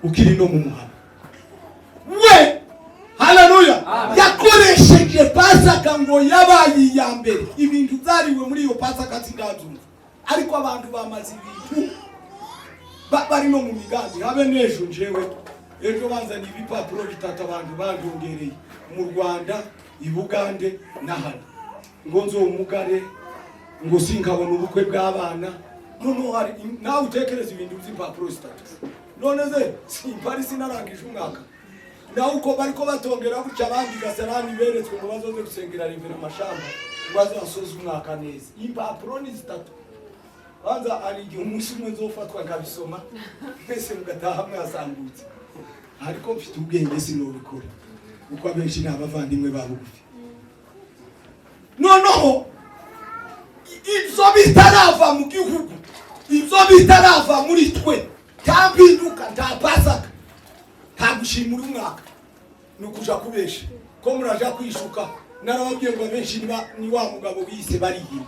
ukiri no mu muhanda we? Haleluya! Yakoresheje Pasaka ngo yabaye iya mbere. Ibintu byariwe muri iyo Pasaka sindabyumva, ariko abantu bamaze ibintu bari no mu migambi. Habe n'ejo njewe Ejo banzaniye ibipapuro bitatu abantu bandongereye mu Rwanda, i Bugande na hano, ngo nzomugare, ngo sinkabona ubukwe bw'abana. Noneho hari nawe utekereza ibintu by'impapuro zitatu. None se simpari sinarangije umwaka? Nawe uko bariko batongera gutya, abandi Gasarani beretswe ngo bazoze gusengera Revera Amashamba, ngo bazasoze umwaka neza. Impapuro ni zitatu. Banza hari igihe umunsi umwe nzofatwa nkabisoma, mwese mugataha mwasambutse. Ariko mfite ubwenge, sinobikora, kuko abenshi ni abavandimwe ba bugufi. Noneho ibyo bitarava mu gihugu, ibyo bitarava muri twe, nta mpinduka, nta Pasaka, nta gushimura umwaka. Ni ukuja kubesha ko muraja kwishuka. Narababwiye ngo abenshi ni wa mugabo wise barihira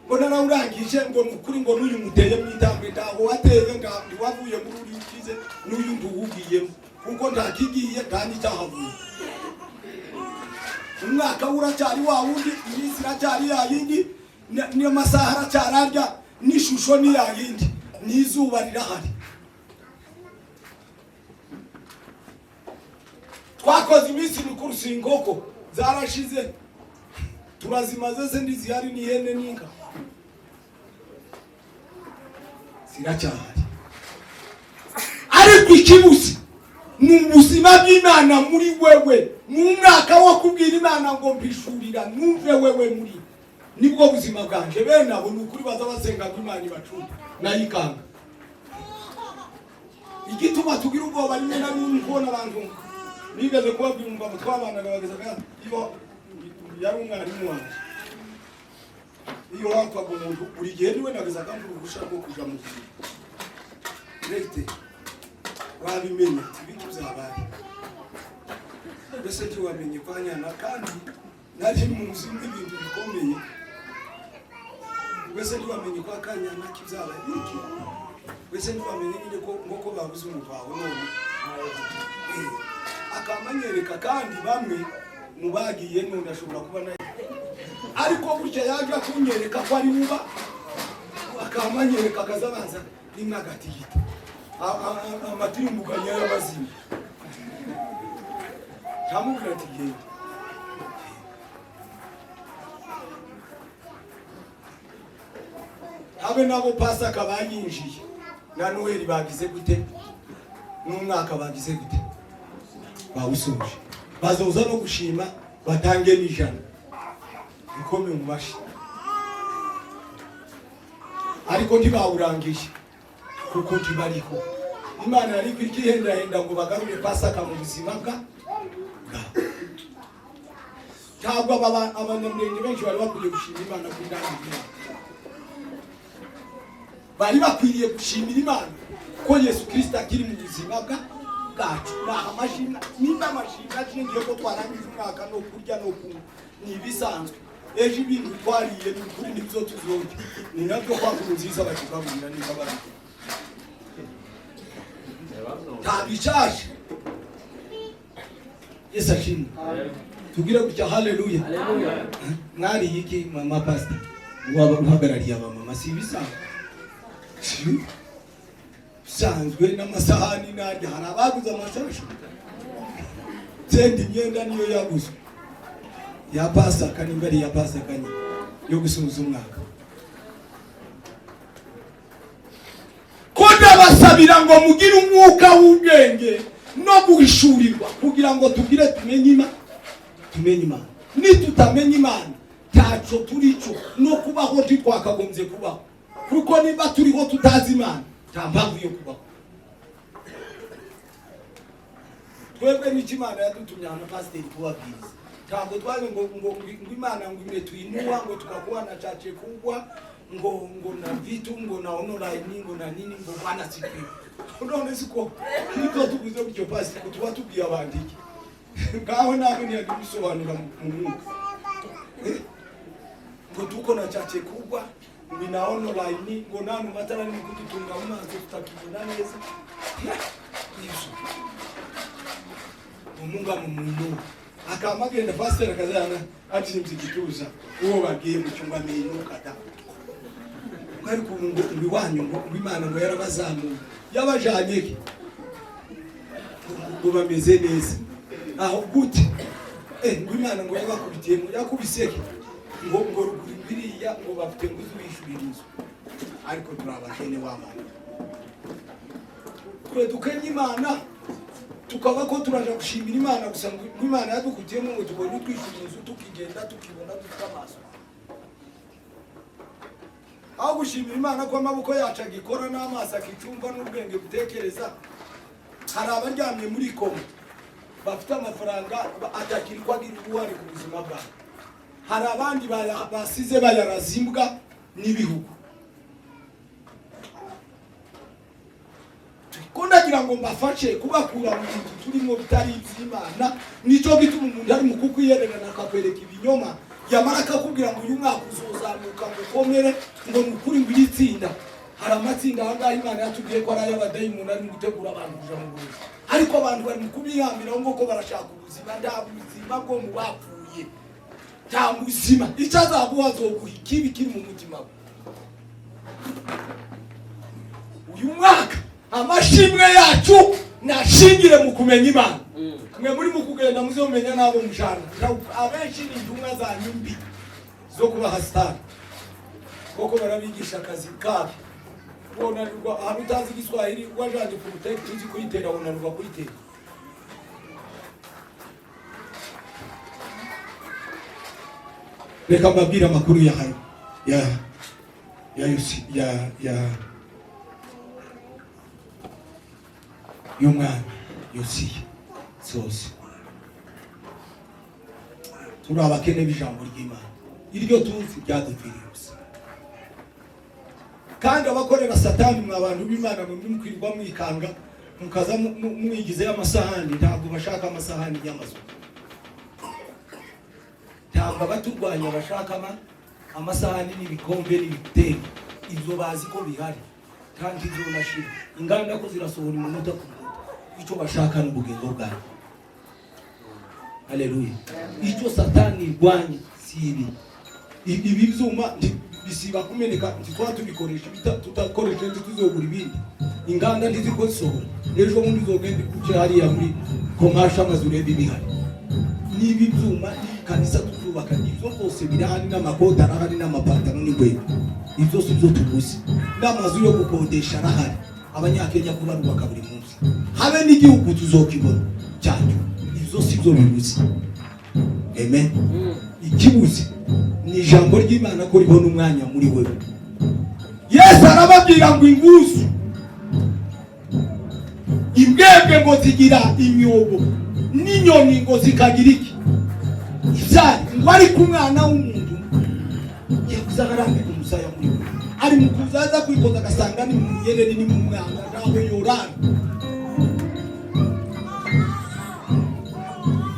ngo narawurangije, ngo ni ukuri, ngo n'uyu muteye mu itambwe. Ntaho wateye, ntiwavuye muri uri ukize, n'uyu ntuwugiyemo, kuko ntakigiye nta n'icyahavuye. Umwaka uracyari wa wundi, iminsi iracyari ya yindi, n'amasaha aracyari arya, n'ishusho ni ya yindi, n'izuba rirahari. Twakoze iminsi mikuru, si inkoko zarashize, turazimaze se? Ntizihari, n'ihene n'inka ziracyahari. Ariko ikibuze ni ubuzima bw'Imana muri wewe. Ni umwaka wo kubwira Imana ngo mpishurira numve wewe muri nibwo buzima bwanje. Bene abo ni ukuri baza basenga ngo Imana ibacunge, nayo ikanga. Igituma tugira ubwoba rimwe na rimwe kubona abantu, nigeze kubabwira umugabo twabanaga, bageze iyo yari umwarimu wanjye, iyo wapfaga umuntu buri gihe niwe nageze akambura uruhushya rwo kuja mu gihe regite wabimenya ibiki byabaye. Mbese ntiwamenye kwa nyana? Kandi nari muzi nk'ibintu bikomeye. Mbese ntiwamenye kwa kanyana kibyabaye iki? Mbese ntiwamenye nyine ko nk'uko babuze umuntu wawe? None akamanyereka. Kandi bamwe mu bagiye none ashobora kuba nayo, ariko burya yaje kunyereka ko ari buba, akamanyereka, akazabanza rimwe agatigita amatirimuganya y'abazima, ntamubwira ati genda. Habe nabo Pasaka bayinjiye na Noheli bagize gute, n'umwaka bagize gute, bawusoje, bazoza no gushima, batange n'ijana ikome mu mashi, ariko ntibawurangije kuko ntibariho. Imana yari ikihendahenda ngo bagarure Pasaka mu buzima bwa bwabo. Ntabwo abanyamurenge benshi bari bakwiriye gushima Imana kuri ndangije. Bari bakwiriye gushimira Imana ko Yesu Kirisito akiri mu buzima bwacu. Naha amashimwe, nimba amashimwe ashingiye ko twarangije umwaka no kurya no kunywa, ni ibisanzwe. Ejo ibintu twariye ni ukuri nibyo tuzorya, ni nabyo kwa nkuru nziza batugaburira. Niba bari nta bishaje. Yesu ashimwe. Tugire gutya, haleluya. Mwariye iki, mama pastor waba uhagarariye abamama? Si ibisanzwe, si bisanzwe n'amasahani narya. Hari abaguze amashashi, senda imyenda niyo yaguzwe ya Pasaka, nimba ari iya Pasaka nyine yo gusubiza umwaka. Ko ndabasabira ngo mugire umwuka w'ubwenge no guhishurirwa, kugira ngo tugire tumenye Imana, tumenye Imana. Nitutamenya Imana, ntaco turico, no kubaho ntitwakagombye kubaho, kuko niba turiho tutazi Imana, nta mpamvu yo kubaho. Twebwe n'icyo Imana yadutumye hano, pasiteri, kubabwiriza. Ntabwo twaje ngo Imana ngo imetuinua, ngo tukakuwa na chache kubwa, ngo na vitu, ngo na online, ngo na nini, ngo Bwana sifiwe. None siko nibyo tuvuze gutyo, pasiteri, ko tuba tubwiye abantu iki? Ngaho nawe ntiyabisobanura mu mwuka. Ngo tuko na chache kubwa, ngo na online, ngo nanu matara ni kututunga mu maso tutakibona neza. Yesu umunga mu muntu akamagenda, pasiteri akazana abyimvye igituza, uwo bagiye mu cyumba amenuka da, ngo ariko ubu ngo iwanyu ngo Imana ngo yarabazamuye, yabajanye he? Ngo bameze neza aho gute? Ngo Imana ngo yabakubitiye, ngo yakubiseke, ngo ruguru biriya, ngo bafite ngo uzubishyurira inzu. Ariko turi abakene w'amana, twe dukenye Imana, tukaba ko turaja gushimira Imana gusa ngo Imana yadukutiyemo, ngo tubone twishyura inzu, tukigenda, tukibona dufite amaso, aho gushimira Imana ko amaboko yacu agikora n'amaso akicumva n'ubwenge butekereza. Hari abaryamye muri coma bafite amafaranga atakiri ko agira uruhare ku buzima bwabo. Hari abandi basize bayaraza imbwa n'ibihugu. Ko ndagira ngo mbafashe kubakura mu bintu turimo bitari iby'Imana. Nicyo gituma umuntu ari mu kukwiyererana, akakwereka ibinyoma, yamara akakubwira ngo uyu mwaka uzozamuka, ngo ukomere, ngo ni ukuri, ngo iri tsinda. Hari amatsinda aha ngaha Imana yatubwiye ko ari ay'abadayimoni, ari mu gutegura abantu kuja mu burozi, ariko abantu bari mu kubihambiraho ngo ko barashaka ubuzima. Nta buzima bwo mu bapfuye, nta buzima. Icyo azaguha, azoguha ikibi kiri mu mutima we. Uyu mwaka amashimwe yacu nashingire mu kumenya Imana. Mwe muri mu kugenda muze mumenya n'abo mujana. Abenshi ni intumwa zanyu mbi zo kubaha sitari, kuko barabigisha akazi kabi. Wonanirwa ahantu utazi Igiswahili, wajanje ku buteke uzi kuyitera, wonanirwa kuyitera. Reka mbabwire amakuru ya hano ya Yosi ya y'umwami Yosiya zose. Turi abakene b'ijambo ry'Imana, iryo tuzi ryadupfiriye gusa. Kandi abakorera Satani, mwa bantu b'Imana mwe mukwirirwa mwikanga, mukaza mwigizeyo amasahani. Ntabwo bashaka amasahani y'amazu, ntabwo abaturwanya bashaka amasahani n'ibikombe n'ibitenge. Ibyo bazi ko bihari kandi bizonashira. Inganda ko zirasohora umunota ku munota. Icyo bashaka ni ubugingo bwawe. Haleluya! Icyo Satani irwanya si ibi. Ibi byuma bisiba kumeneka, ntitwaba tubikoresha, tutakoresha ntituzogura ibindi. Inganda ntiziko zisohora. Ejo bundi uzogenda uce hariya muri komasha amazu, urebe ibihari. N'ibi byuma n'ikanisa tuzubaka, ibyo byose birahari, n'amakoti arahari, n'amapantaro n'inkweto. Ibyo si byo tubuze. N'amazu yo gukodesha arahari, Abanyakenya ko barubaka buri munsi. Habe n'igihugu tuzokibona cyacu. Ibyo si byo bibuze. Amen. Ikibuze ni ijambo ry'Imana ko ribona umwanya muri wewe. Yesu arababwira ngo inguzu, imbwebwe ngo zigira imyobo, n'inyoni ngo zikagira iki? Ibyari. Ngo ariko umwana w'umuntu yakuze arambika umusaya muri we. Ari mu kuza aza kwikoza, agasanga ni mu muyereri, ni mu mwanda, ntaho yorara.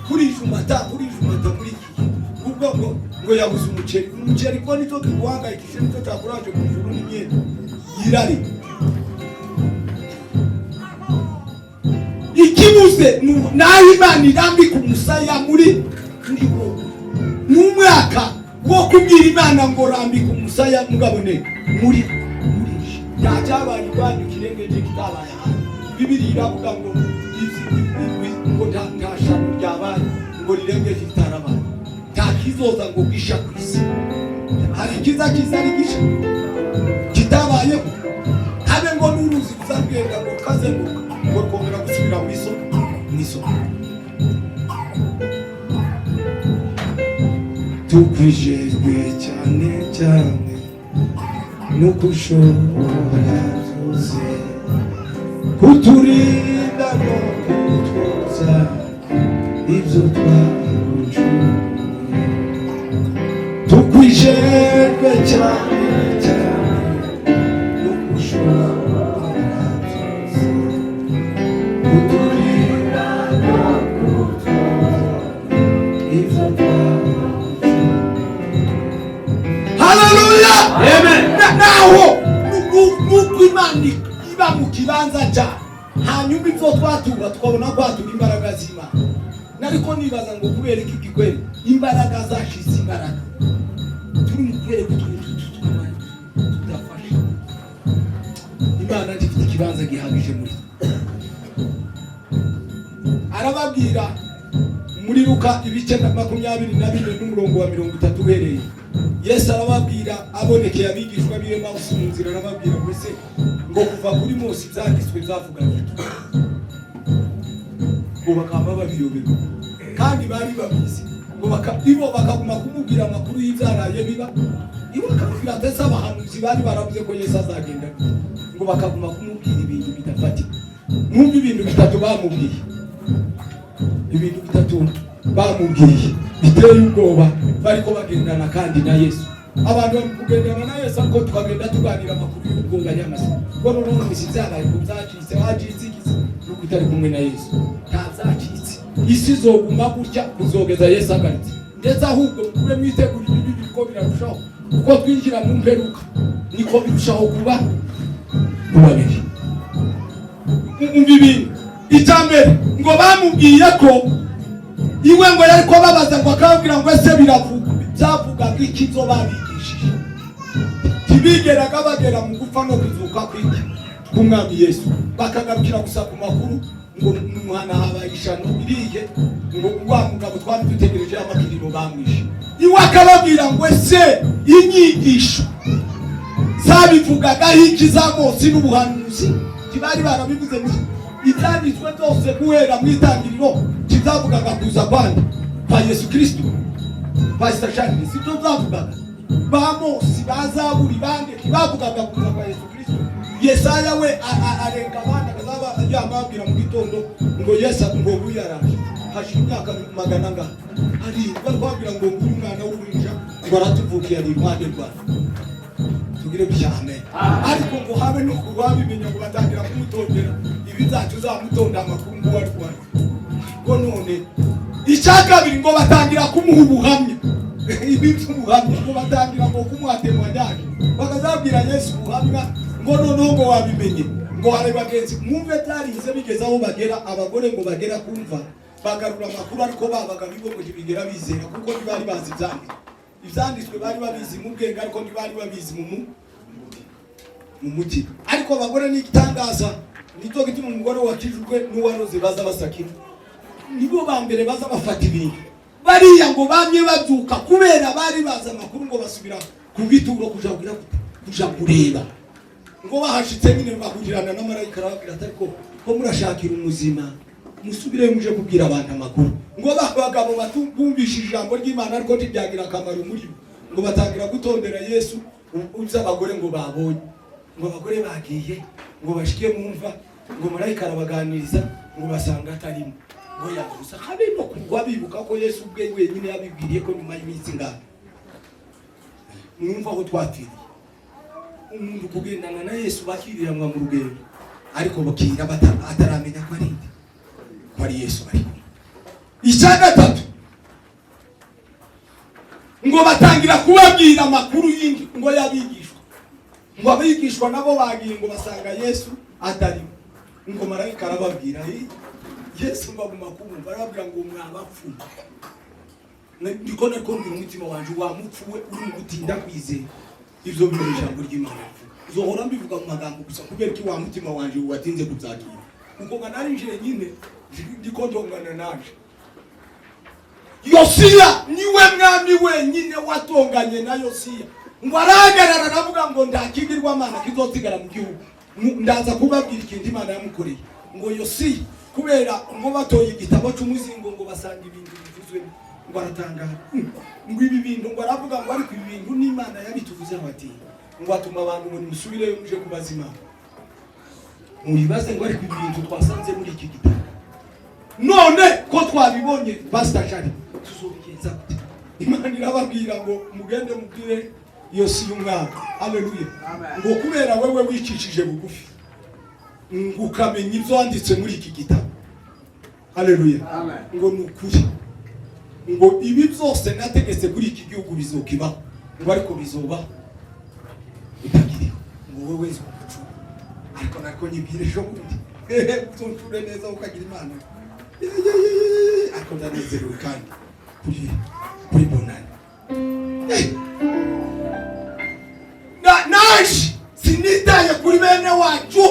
Kurijumata, kurijumata muri iki gihe ubwo ngo yabuze umuceri. Umuceri ko nicyo kiguhangayikishije, nicyo cyakuraje mu ijuru n'imyenda yirari. Ikibuze naho Imana irambika umusaya muri wowe. Ni umwaka wo kubwira Imana ngo rambika umusaya mugabone muri nta cyabaye iwanyu kirengeje kitabaye ahandi. Bibiri iravuga ngo ngo nta shano ryabaye ngo rirengeje ritarabaye, nta kizoza ngo gisha ku isi. Hari ikiza kiza ari gisha kitabayeho, habe ngo n'uruzi ruzagenda ngo rukazenguruka, ngo rwongera gusubira mu isoko, mu isoko. Tukwijejwe cyane cyane nuko ushobora byose kuturinda no kutwoza ibyo twagucumuye. Tukwijejwe cyane cyane nuko ushobora byose kuturinda no kutwoza ibyo twagucumuye. Haleluya! Amen. Naho nuko Imana iba mu kibanza cyayo, hanyuma ibyo twatura tukabona kwatura imbaraga z'Imana. Nariko nibaza ngo kubera iki gikwere imbaraga zashize imbaraga, turi mu kwereka utuntu tudafasha. Imana ntifite ikibanza gihagije muri twe. Arababwira muri Luka ibice na 24 n'umurongo wa 30 uhereye. Yesu arababwira, abonekeye abigishwa b'i Emawusi mu nzira, arababwira ngo: "Ese ngo kuva kuri Mose ibyanditswe byavugaga iki?" Ngo bakaba babiyoberwa kandi bari babizi. Ngo ibo bakaguma kumubwira amakuru y'ibyaraye biba, ibo akababwira ndetse abahanuzi bari baravuze ko Yesu azagenda gute. Ngo bakaguma kumubwira ibintu bidafatika. Mwumve ibintu bitatu bamubwiye, ibintu bitatu bamubwiye biteye ubwoba. Bariko bagendana kandi na Yesu, abantu bari kugendana na Yesu, ariko tukagenda tuganira amakuru y'ubwoba nyamasa ngo noneho mwisi byabaye, ngo byacitse, hacitse igisi. Nuko utari kumwe na Yesu, nta byacitse. Isi izoguma gutya kuzogeza Yesu agarutse. Ndetse ahubwo mukube mwitegura, ibibi biriko birarushaho. Uko twinjira mu mperuka niko birushaho kuba bibi. Umva ibintu, icya mbere ngo bamubwiye ko iwe ngo yari babaza, ngo akababwira ngo: "Ese biravuga, byavugaga iki zo babigishije?" Ntibigeraga bagera mu gupfa no kuzuka kw'iki k'Umwami Yesu, bakagarukira gusa ku makuru ngo mwana habaye ishano iriye, ngo wa mugabo twari dutegereje amakiriro bamwishe. Iwe akababwira ngo: "Ese inyigisho zabivugagaho iki za Mose n'ubuhanuzi?" Ntibari barabivuze mu ibyanditswe byose guhera mu itangiriro? Kizavugaga kuza kwande kwa Yesu Kristo. Pastor Charles, sibyo byavugaga? Ba Mose, ba Zaburi, bande ntibavugaga kuza kwa Yesu Kristo? Yesaya we arenga abandi, akazaba yamabwira mu gitondo ngo Yesu ngo nguyu yaraje, hashira imyaka magana angahe arindwi bari kubabwira ngo nguyu umwana w'uruhinja ngo aratuvukiye, ari iruhande rwawe. Tugire gutya, amen. Ariko ngo habe no kubabimenya, ngo batangira kumutondera ibi byacu, uzamutonda amakuru ngo uwo ari kuwari. Ngo none icya kabiri, ngo batangira kumuha ubuhamya, ibi by'ubuhamya, ngo batangira ngo kumuha témoignage, bakazabwira Yesu ubuhamya ngo noneho ngo wabimenye, ngo hari bagenzi. Mwumve, byarinze bigeze aho bagera abagore ngo bagera kumva bagarura amakuru, ariko babaga bigo ngo ntibigera bizera, kuko ntibari bazi ibyanditswe. Ibyanditswe bari babizi mu bwenge, ariko ntibari babizi mu mutima. Ariko abagore ni igitangaza. Nicyo gituma umugore wakijijwe n'uwaroze baza basakira, nibo ba mbere baza bafata ibintu. Bariya ngo bamye babyuka kubera bari bazi amakuru, ngo basubira ku gituro kuja kugira gute? Kuja kureba. Ngo bahashitse nyine bahurirana na marayika, arababwira ati: "Ariko ko murashakira umuzima, musubire muje kubwira abantu amakuru." Ngo ba bagabo bumvise ijambo ry'Imana, ariko ntiryagira akamaro muri bo. Ngo batangira gutondera Yesu uzi abagore ngo babonye, ngo abagore bagiye ngo bashike mu mva, ngo marayika arabaganiriza, ngo basanga atarimo, ngo yazusa. Habe no kugwa bibuka ko Yesu ubwe wenyine yabibwiriye ko nyuma y'iminsi ingana. Mwumva aho twapfiriye. Umuntu kugendana na Yesu bakiriranwa mu rugendo, ariko bakira ataramenya ko ari nde, ko ari Yesu bari kumwe. Icya gatatu, ngo batangira kubabwira amakuru y'indi ngo y'abigishwa, ngo abigishwa nabo bagiye ngo basanga Yesu atarimo. Ngo marayika arababwira: "Hey, Yesu." Ngo aguma kumva, arababwira ngo: "Mwabapfu." Ndiko nariko mbwira umutima wanje wa mupfu we uri mu gutinda kwizera ivyo bintu ijambo ry'Imana rivuga. Uzohora mbivuga mu magambo gusa kubera ko wa mutima wanje watinze kubyakira, kuko nga nari nje nyine ndiko ndongana naje. Yosiya niwe mwami wenyine watonganye na Yosiya, ngo arahagarara aravuga ngo nta kigirwamana kizosigara mu gihugu. Ndaza kubabwira ikintu Imana yamukoreye. Ngo Yosiya, kubera ngo batoye igitabo cy'umuzingo, ngo basanga ibintu bivuzwemo, ngo aratangara. Ngo ibi bintu, ngo aravuga ngo: "Ariko ibi bintu n'Imana yabituvuze." Ati ngo atuma abantu ngo: "Nimusubireyo muje kubaza Imana, muyibaze ngo ariko ibi bintu twasanze muri iki gitabo, none ko twabibonye, Pastor Shari, tuzobigenza gute?" Imana irababwira ngo: "Mugende mubwire Yosiya umwami." Haleluya! Ngo kubera wewe wicishije bugufi, ngo ukamenya ibyo wanditse muri iki gitabo, haleluya, ngo ni ukuri, ngo ibi byose nategetse kuri iki gihugu bizokibaho, ngo ariko bizoba utakiriho, ngo wowe nzogucura. Ariko nariko nyibwire ejo bundi uzoncure neza ukagira Imana. Ariko ndanezerewe kandi kuri bonani. Naje sinitaye kuri bene wacu,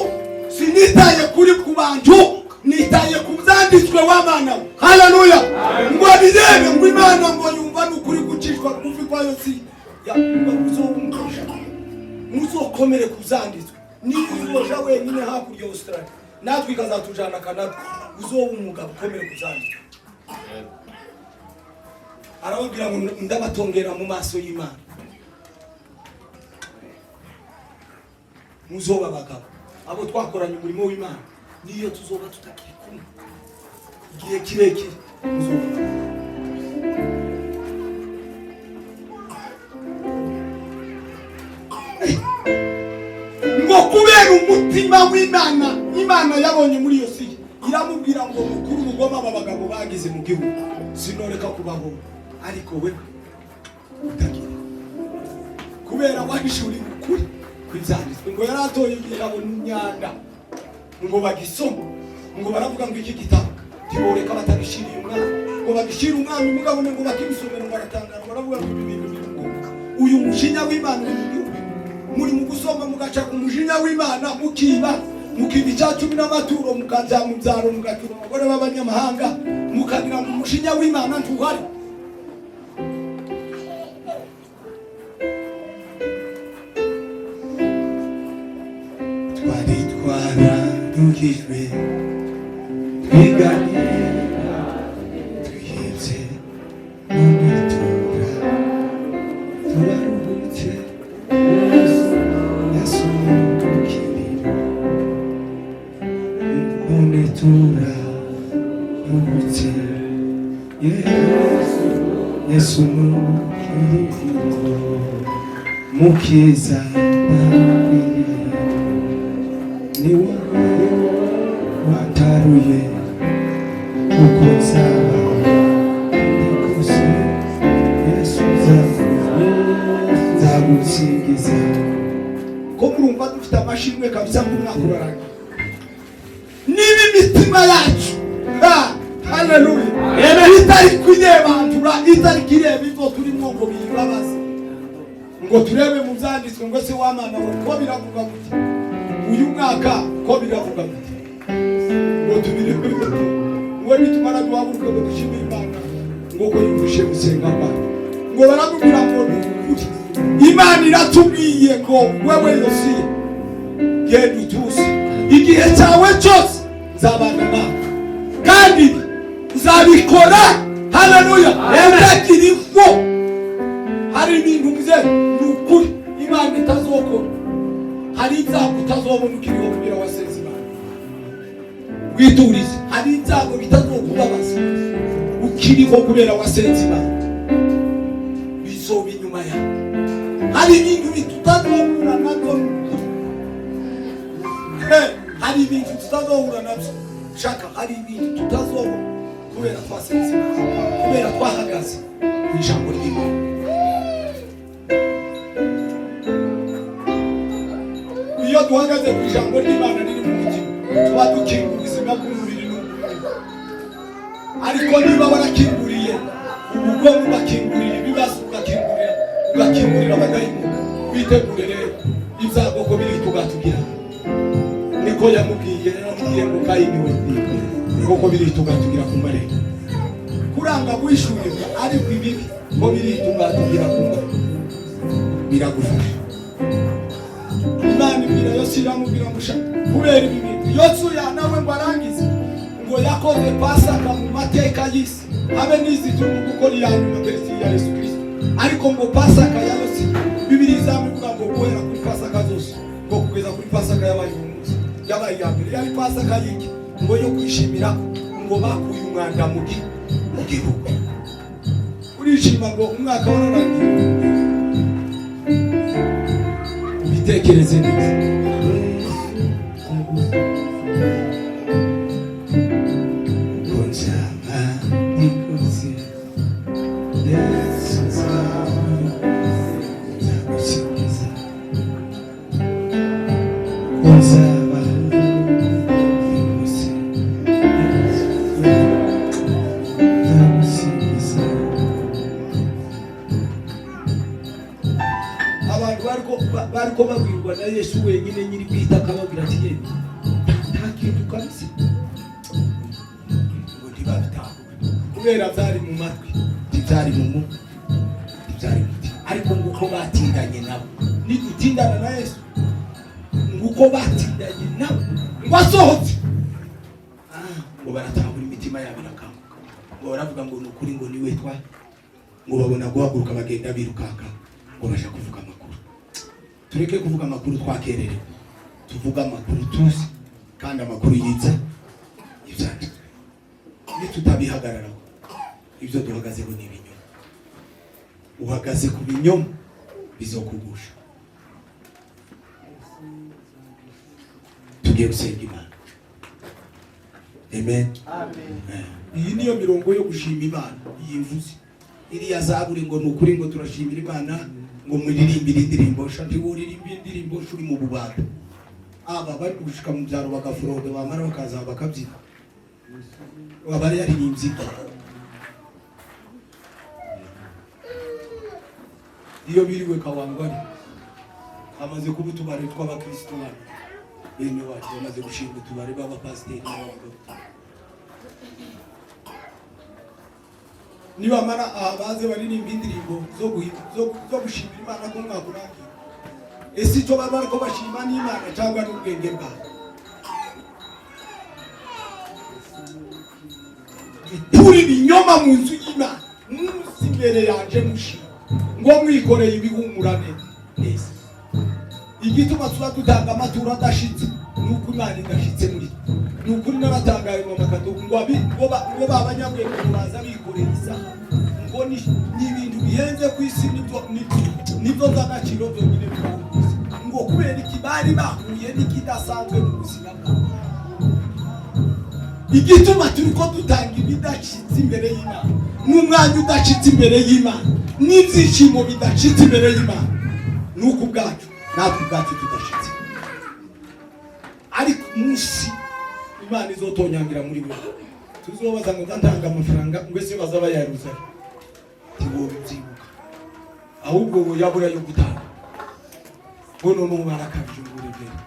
sinitaye kuri ku bantu, nitaye ku byanditswe. Byanditswe w'amana we. Haleluya! Ngo abirebe, ngo Imana ngo yumva ni ukuri gucishwa bugufi kwa Yosiya. Uzobumvisha, muzokomere ku byanditswe. Niyo uzoja wenyine hakurya ya Australia, natwe ikazatujana Canada, uzoba umugabo ukomere ku byanditswe. Arababwira ngo ndabatongera mu maso y'Imana, muzoba abagabo. Abo twakoranye umurimo w'Imana, niyo tuzoba tutakiri kumwe igihe kirekire, muzoba abagabo. Ngo kubera umutima w'Imana, Imana yabonye muri Yosiya, iramubwira ngo mukuru, ubugome aba bagabo bagize mu gihugu sinoreka kubaho, ariko we utagira kubera wahishuriwe ukuri kw'ibyanditswe. Ngo yari atoye igitabo mu myanda ngo bagisoma, ngo baravuga ngo iki gitabo ntiboreka batagishiriye umwami, ngo bagishire umwami. Mugabo ngo bakimusomera, ngo baratangara, baravuga ngo ibi bintu biri ngombwa, uyu mushinya w'Imana uri mu gihugu, muri mu gusoma mugaca ku mujinya w'Imana, mukiba, mukiba icya cumi n'amaturo, mukaja mu byaro, mugatura abagore b'abanyamahanga, mukagira ngo umujinya w'Imana ntuhari. Twari twararugijwe, twiganira, twihebye, none turaruhutse. Yesu mukiriro, none turaruhutse. Yesu, Yesu mukiriro, mukiza ndakwiye, ni wowe wataruye, kuko nzaba ndikose. Yesu, nzagusingiza. Ko murumva dufite amashimwe kabisa ngo umwaka urarangiye. Niba imitima yacu, ha, haleluya, itari kwirebandura, itari kireba ibyo turimo ngo biyibabaze, ngo turebe mu byanditswe ngo se w'amana we, ko biravuga gute uyu mwaka, ko biravuga gute, ngo tubirebe, ngo nitumara duhaguruke ngo dushimire Imana ngo ko yumvishe gusenga kwacu. Ngo baramubwira ngo ni ukuri, Imana iratubwiye ngo wewe Yosiya, genda utuze, igihe cyawe cyose nzabana nawe, kandi ibi nzabikora, haleluya, utagira ingo. Hari ibintu mze ni ukuri Imana itazokora, hari ibyago utazobona ukiriho kugira wasenze Imana witurize, hari ibyago bitazokubabaza ukiriho kubera wasenze Imana, bizoba inyuma yawe. Hari ibintu tutazohura nabyo. Hari ibintu tutazohura nabyo shaka, hari ibintu tutazobona kubera twasenze Imana, kubera twahagaze ku ijambo ry'Imana. Iyo duhagaze ku ijambo ry'Imana riri mu mutima, tuba dukinga ubuzima bw'umubiri n'ubw'umutima. Ariko niba warakinguriye ubugome, ugakingurira ibibazo, ugakingurira abadayimoni, witegure rero ibyago ko biri tugatugira. Niko yamubwiye, yaramubwiye ngo Kayini we, koko biri tugatugira ku marembo, kuranga guhishurirwa, ariko ibibi ko biri tugatugira ku marembo biragufasha. Imana ibwira Yosiya, iramubwira ngo shaka kubera ibi bintu. Yosiya nawe ngo arangize, ngo yakoze Pasaka mu mateka y'isi, habe n'izi turimo gukora iya nyuma keretse iya Yesu Kirisito. Ariko ngo Pasaka ya Yosiya, Bibiri izamuvuga ngo guhera kuri Pasaka zose ngo kugeza kuri Pasaka yabaye uyu munsi, yabaye iya mbere. Yari Pasaka y'iki? Ngo yo kwishimira ngo bakuye umwanda mu gihugu. Urishima ngo umwaka wararangiye, ubitekereze neza. Uko nzaba ndikose, Yesu, nzagusingiza. Uko nzaba ndikose, Yesu, nzagusingiza. Abantu bariko babwirwa na Yesu wenyine nyiri kwita, akababwira ati yemwe, nta kintu kabisa. Kubera byari mu matwi, ntibyari mu mu ntibyari mu mutima. Ariko nguko batindanye nabo, nidutindana na Yesu, nguko batindanye nabo ngo asohotse, ngo baratangura, imitima yabo irakanguka, ngo baravuga ngo ni ukuri, ngo niwe twa, ngo babona guhaguruka bagenda birukanka, ngo baja kuvuga amakuru. Tureke kuvuga amakuru twakererewe, tuvuga amakuru tuzi kandi amakuru yiza ibyanditswe. Nitutabihagararaho, ibyo duhagazeho ni ibinyoma. Uhagaze ku binyoma, bizokugusha. Tugiye gusenga Imana. Amen. Iyi niyo mirongo yo gushima Imana. Iyi mvuze iriya zaburi ngo ni ukuri, ngo turashimira Imana, ngo muririmbire indirimbo sha. Ntiwuririmba indirimbo sha uri mu bubata. Aba bari gushika mu byaro bagaforoga, bamara bakaza bakabyina, aba yaririmbye iki? Iyo biriwe Kawangwari, hamaze kuba utubari tw'abakristo hano. Bene wacu bamaze gushinga utubari b'abapasiteri n'abavugabutumwa. Nibamara aha baze baririmba indirimbo zo gushimira Imana ko umwaka urangiye. Ese icyo baba bariko bashima n'Imana cyangwa n'ubwenge bwabo? Gukura ibinyoma mu nzu y'Imana, munsi imbere yanje mushima ngo mwikoreye ibihumura neza. Igituma tuba dutanga amaturo adashitse ni uko Imana idashitse muri twe. Ni ukuri n'abatangaye ngo amakado ngo ngo ba banyabwenge ngo baza bikoreye isaha, ngo ni ibintu bihenze ku isi, nibyo by'agaciro byonyine bibaho ku isi, ngo kubera iki? Bari bahuye n'ikidasanzwe mu buzima bwabo. Igituma turi ko dutanga ibidacitse imbere y'Imana, n'umwanya udacitse imbere y'Imana, n'ibyishimo bidacitse imbere y'Imana, ni uko ubwacu, natwe ubwacu tudashitse. Ariko umunsi Imana izotonyangira muri we, tuzobaza ngo ndatanga amafaranga, ngo ese baza bayaruza? Ntiwobyibuka, ahubwo ngo yabura yo gutanga, ngo noneho barakabije, ngo uregere.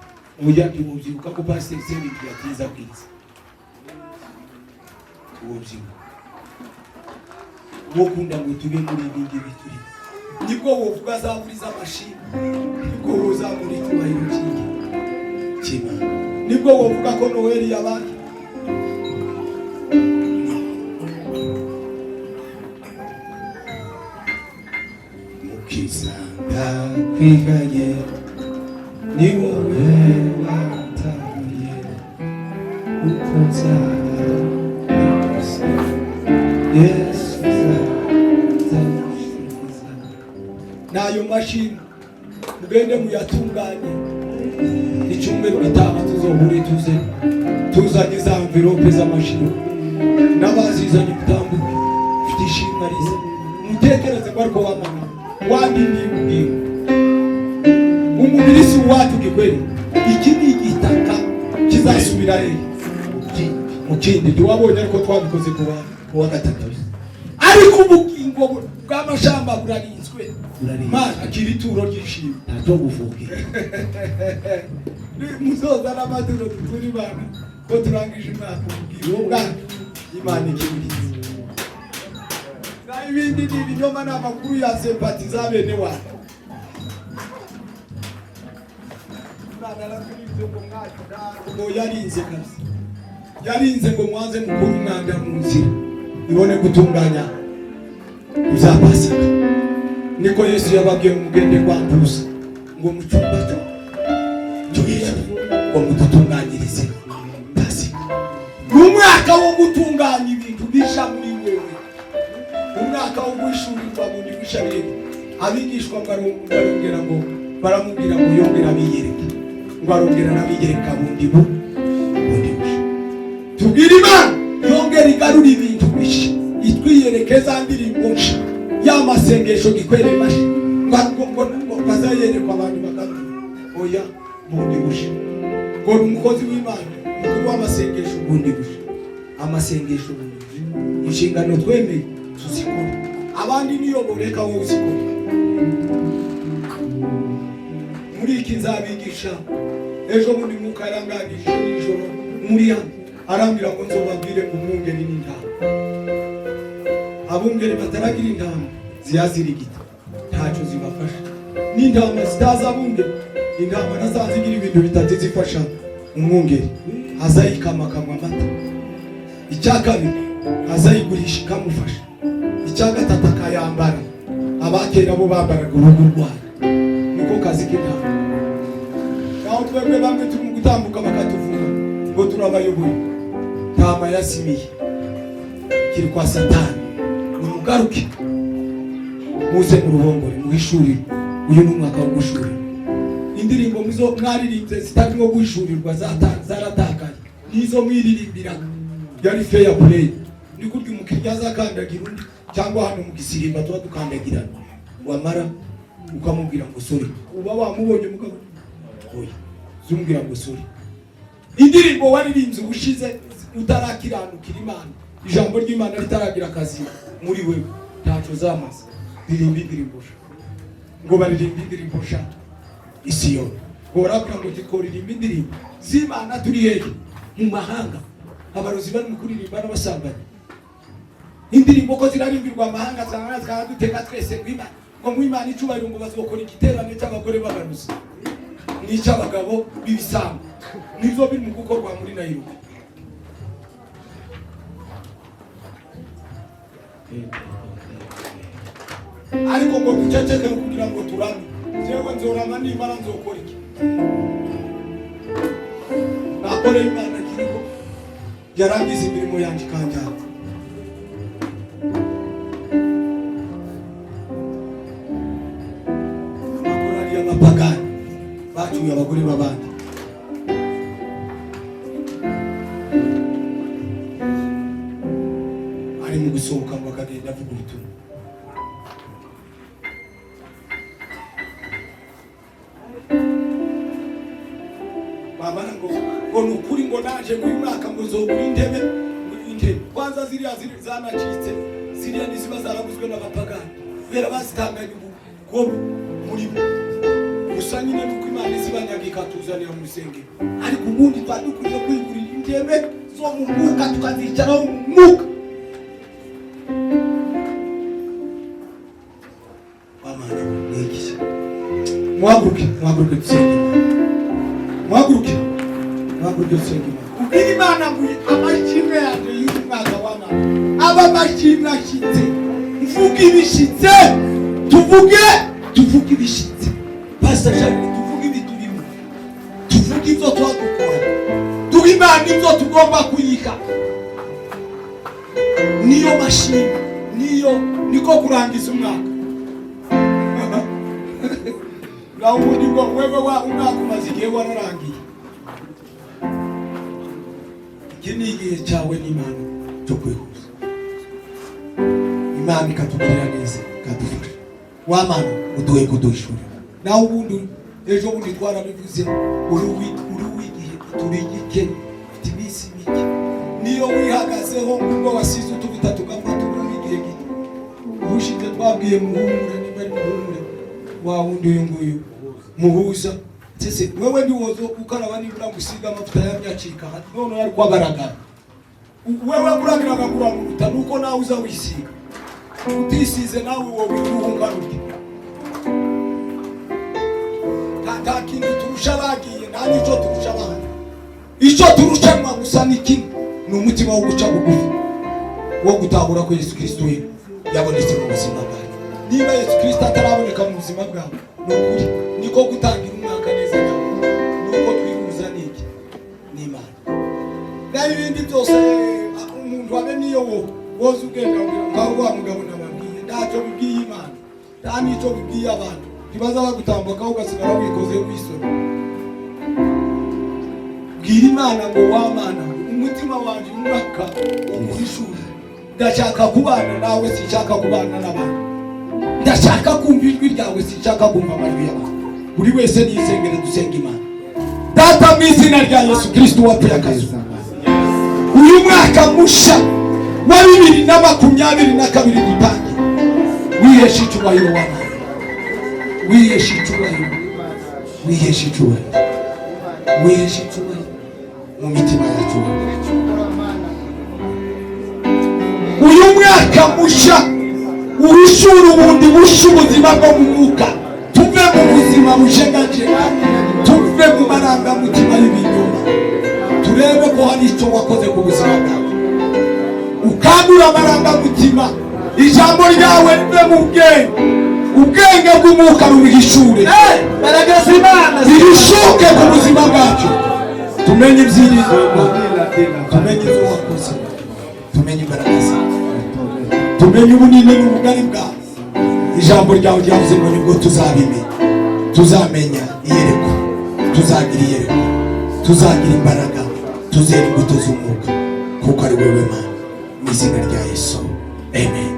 Oya, ntiwobyibuka ko Pasiteri Sebindi yatinze abwiriza. Ntiwobyibuka. Wo kunda ngo tube muri ibi ngibi turi, nibwo wovuga zaburi z'amashimwe, nibwo wozamura icyubahiro cy'Imana, nibwo wovuga ko Noheli yabaye. Mukiza, ndakwigaye, ni wowe wantaye, uko nzaba kose, Yesu nzagushimiza. N'ayo mashini mugende muyatunganye. Icyumweru gitaha tuzohure, tuze tuzanye za enveloppe z'amashini, n'abazizanye mutambuke. Mfite ishimwe riza, mutekereze ko ariko wamana wandindiye ubugingo. Umubiri si uwacu gikweli, iki ni igitaka kizasubira hehe? Mu kindi. Ntiwabonye ariko twabikoze ku bantu Kuwa gatatu. Ariko ubugingo bw'amashamba burarinzwe. Burarinzwe. Mana, akira ituro ry'ishimwe. Ntacyo gufuhira. Muzoza n'amaturo dutura Imana ko turangije umwaka. Ubugingo bwacu Imana ikiburinze, naho ibindi ni ibinyoma, ni amakuru ya sympathie za bene wacu. Imana yaraturinze ngo mwacu, ngo yarinze kabisa, yarinze ngo mwanze mukure umwanda mu nzira, ibone gutunganya ibya Pasika. Niko Yesu yababwiye ngo mugende kwa Mpuza, ngo mu cyumba cyo hejuru, ngo mudutunganyirize Pasika. Ni umwaka wo gutunganya ibintu bisha muri wewe, umwaka wo guhishurirwa bundi busha bireke. Abigishwa ngo barongera ngo baramubwira ngo yongera abiyereke, ngo arongera arabiyereka bundi busha. Tubwire Imana yongera igarura ibintu bisha, itwiyereke za ndirimbo nsha, ya masengesho gikwere masha, ngo bazayerekwa abantu bakavuga oya bundi busha, ngo ni umukozi w'Imana mukuru w'amasengesho bundi busha, amasengesho bundi busha. Inshingano twemeye tuzikora, abandi niyo boreka, wowe uzikora. Muri iki nzabigisha ejo bundi. Mwuka yarangangije nijoro muri hano, arambwira ngo nzobabwire ngo umwungeri n'intama. Abungeri bataragira intama ziyazirigita, ntacyo zibafasha. N'intama zitazi abungeri, intama nasanze igira ibintu bitatu zifasha umwungeri: azayikama akanywa amata, icya kabiri azayigurisha ikamufasha, icya gatatu akayambara. Abakera bo bambaraga uruhu rwayo, niko kazi k'intama. Naho twebwe bamwe turi mu gutambuka bakatuvuma ngo turabayoboye. Ntama yazimiye kiri kwa Satani. Nimugaruke muze mu ruhongore muhishurirwe. Uyu ni umwaka wo guhishurirwa. Indirimbo muzo mwaririmbye zitarimo guhishurirwa zaratakaye, nizo mwiririmbiraga yari fair play. Ni kurya umukiriya azakandagira undi, cyangwa hano mu gisirimba tuba dukandagirana, wamara ukamubwira ngo sorry. Uba wamubonye mugabo, oya, zumubwira ngo sorry. Indirimbo waririmbye ubushize utarakiranukira Imana, ijambo ry'Imana ritaragira akazi muri wewe, ntacyo zamaze. Ririmba indirimbo sha, ngo baririmba indirimbo sha isiyoni, ngo barabwira ngo tikoririmba indirimbo z'Imana turi hehe? Mu mahanga. Abarozi bari mu kuririmba n'abasambanyi, indirimbo ko zirarimbirwa amahanga, zikaba duteka twese ngo Imana, ngo mu Imana icubahiro, ngo bazokora igiterane cy'abagore b'abarozi n'icy'abagabo b'ibisambo. Nivyo biri mu gukorwa muri Nairobi. Ariko ngo duceceke kugira ngo turame. Jewe nzorama nimara nzokora iki? Nakoreye Imana kiriho, yarangiza imirimo yanjye ikanjyana. Amakorali y'abapagani bacuye abagore b'abandi. Ari mu gusohoka ngo akagenda avuga ubutumwa. Bamara ngo ni ukuri, ngo naje ngo uyu mwaka ngo nzogura intebe, ngo intebe kwanza ziriya zanacitse, ziriya niziba zaraguzwe n'abapagani kubera bazitanganye ubugome muri bo. Gusa nyine nuko Imana izibanyaga ikatuzanira mu rusengero, ariko ubundi twari dukwiye kwigurira intebe zo mu mwuka, tukazicaraho mu mwuka. Wamana mwigisha, muhaguruke, muhaguruke dusenge Imana. Muhaguruke, muhaguruke dusenge Imana. Ubwire Imana ngo amashimwe yanjye y'uyu mwaka w'amana aba amashimwe ashyitse. Mvuge ibishyitse, tuvuge, tuvuge ibishyitse. Pastor Charles, tuvuge ibiturimo, tuvuge ibyo tuba dukora, duhe Imana ibyo tugomba kuyiha. Niyo mashimwe, niyo niko kurangiza umwaka. Naho ubundi ngo wewe wa umwaka umaze igihe wararangiye. Iki ni igihe cyawe n'Imana cyo kwihuza, Imana ikatugirira neza, ikadufasha. Wa Mana, uduhe kuduhishurira. Naho ubundi ejo bundi twarabivuze, uri uw'igihe, turi igike, ufite iminsi mike. Niyo wihagazeho ngubwo wasize utuvuta tugafata, uri uw'igihe gito. Ubushize twabwiye muhumure, niba ari muhumure wa wundi, uyu nguyu muhuza sese, wewe ndiwozo ukaraba nibura ngusiga amavuta yamyacika none ari kwabaragara. Wewe kuragiraga kuramuruta nuko nawe uza wisiga, utisize nawe wowe uhungaruke. Nta kintu turusha abagiye, nta n'icyo turusha abandi. Icyo turushanwa gusa ni kimwe, ni umutima wo guca bugufi, wo gutahura ko Yesu Kristo we yabonetse mu buzima bwawe. Niba Yesu Kristo ataraboneka mu buzima bwawe, ni ukuri niko gutangira umwaka neza nawe nuko twihuza n'iki? N'Imana. Naho ibindi byose, umuntu abe niyo wo woza ugenda nkaho wa mugabo nababwiye, ntacyo bibwiye Imana, nta n'icyo bibwiye abantu. Ntibaza bagutambukaho ugasigara wikoze wisoni. Bwira Imana ngo wa Mana, umutima wanjye uyu mwaka uguhishurire. Ndashaka kubana nawe, sinshaka kubana n'abantu. Ndashaka kumva ijwi ryawe, sinshaka kumva amajwi y'abantu. Buri wese niyisengere, dusenga Imana. Data, mu izina rya Yesu Kristo wapfuye akazuka, uyu mwaka musha wa 2022 dutangiye, wiheshe icyubahiro wa Mana, wiheshe icyubahiro, wiheshe icyubahiro, wiheshe icyubahiro mu mitima yacu. Uyu mwaka musha uhishura ubundi busha ubuzima bwo mu mwuka, tuve mu buzima bujegajega, tuve mu marangamutima y'ibinyoma, turebe ko hari icyo wakoze ku buzima bwawe. Ukangura amarangamutima, ijambo ryawe rive mu bwenge, ubwenge bw'umwuka rubihishure. Imbaraga z'Imana. Bihishuke ku buzima bwacu, tumenye ibyiringiro, tumenye ibyo wakoze, tumenye imbaraga zawe, tumenye ubunini n'ubugari bwawe. Ijambo ryawe ryavuze ngo nibwo tuzabimenya, tuzamenya iyerekwa, tuzagira iyerekwa, tuzagira imbaraga, tuzera imbuto z'umwuka, kuko ari wowe Mana. Mu izina rya Yesu, amen.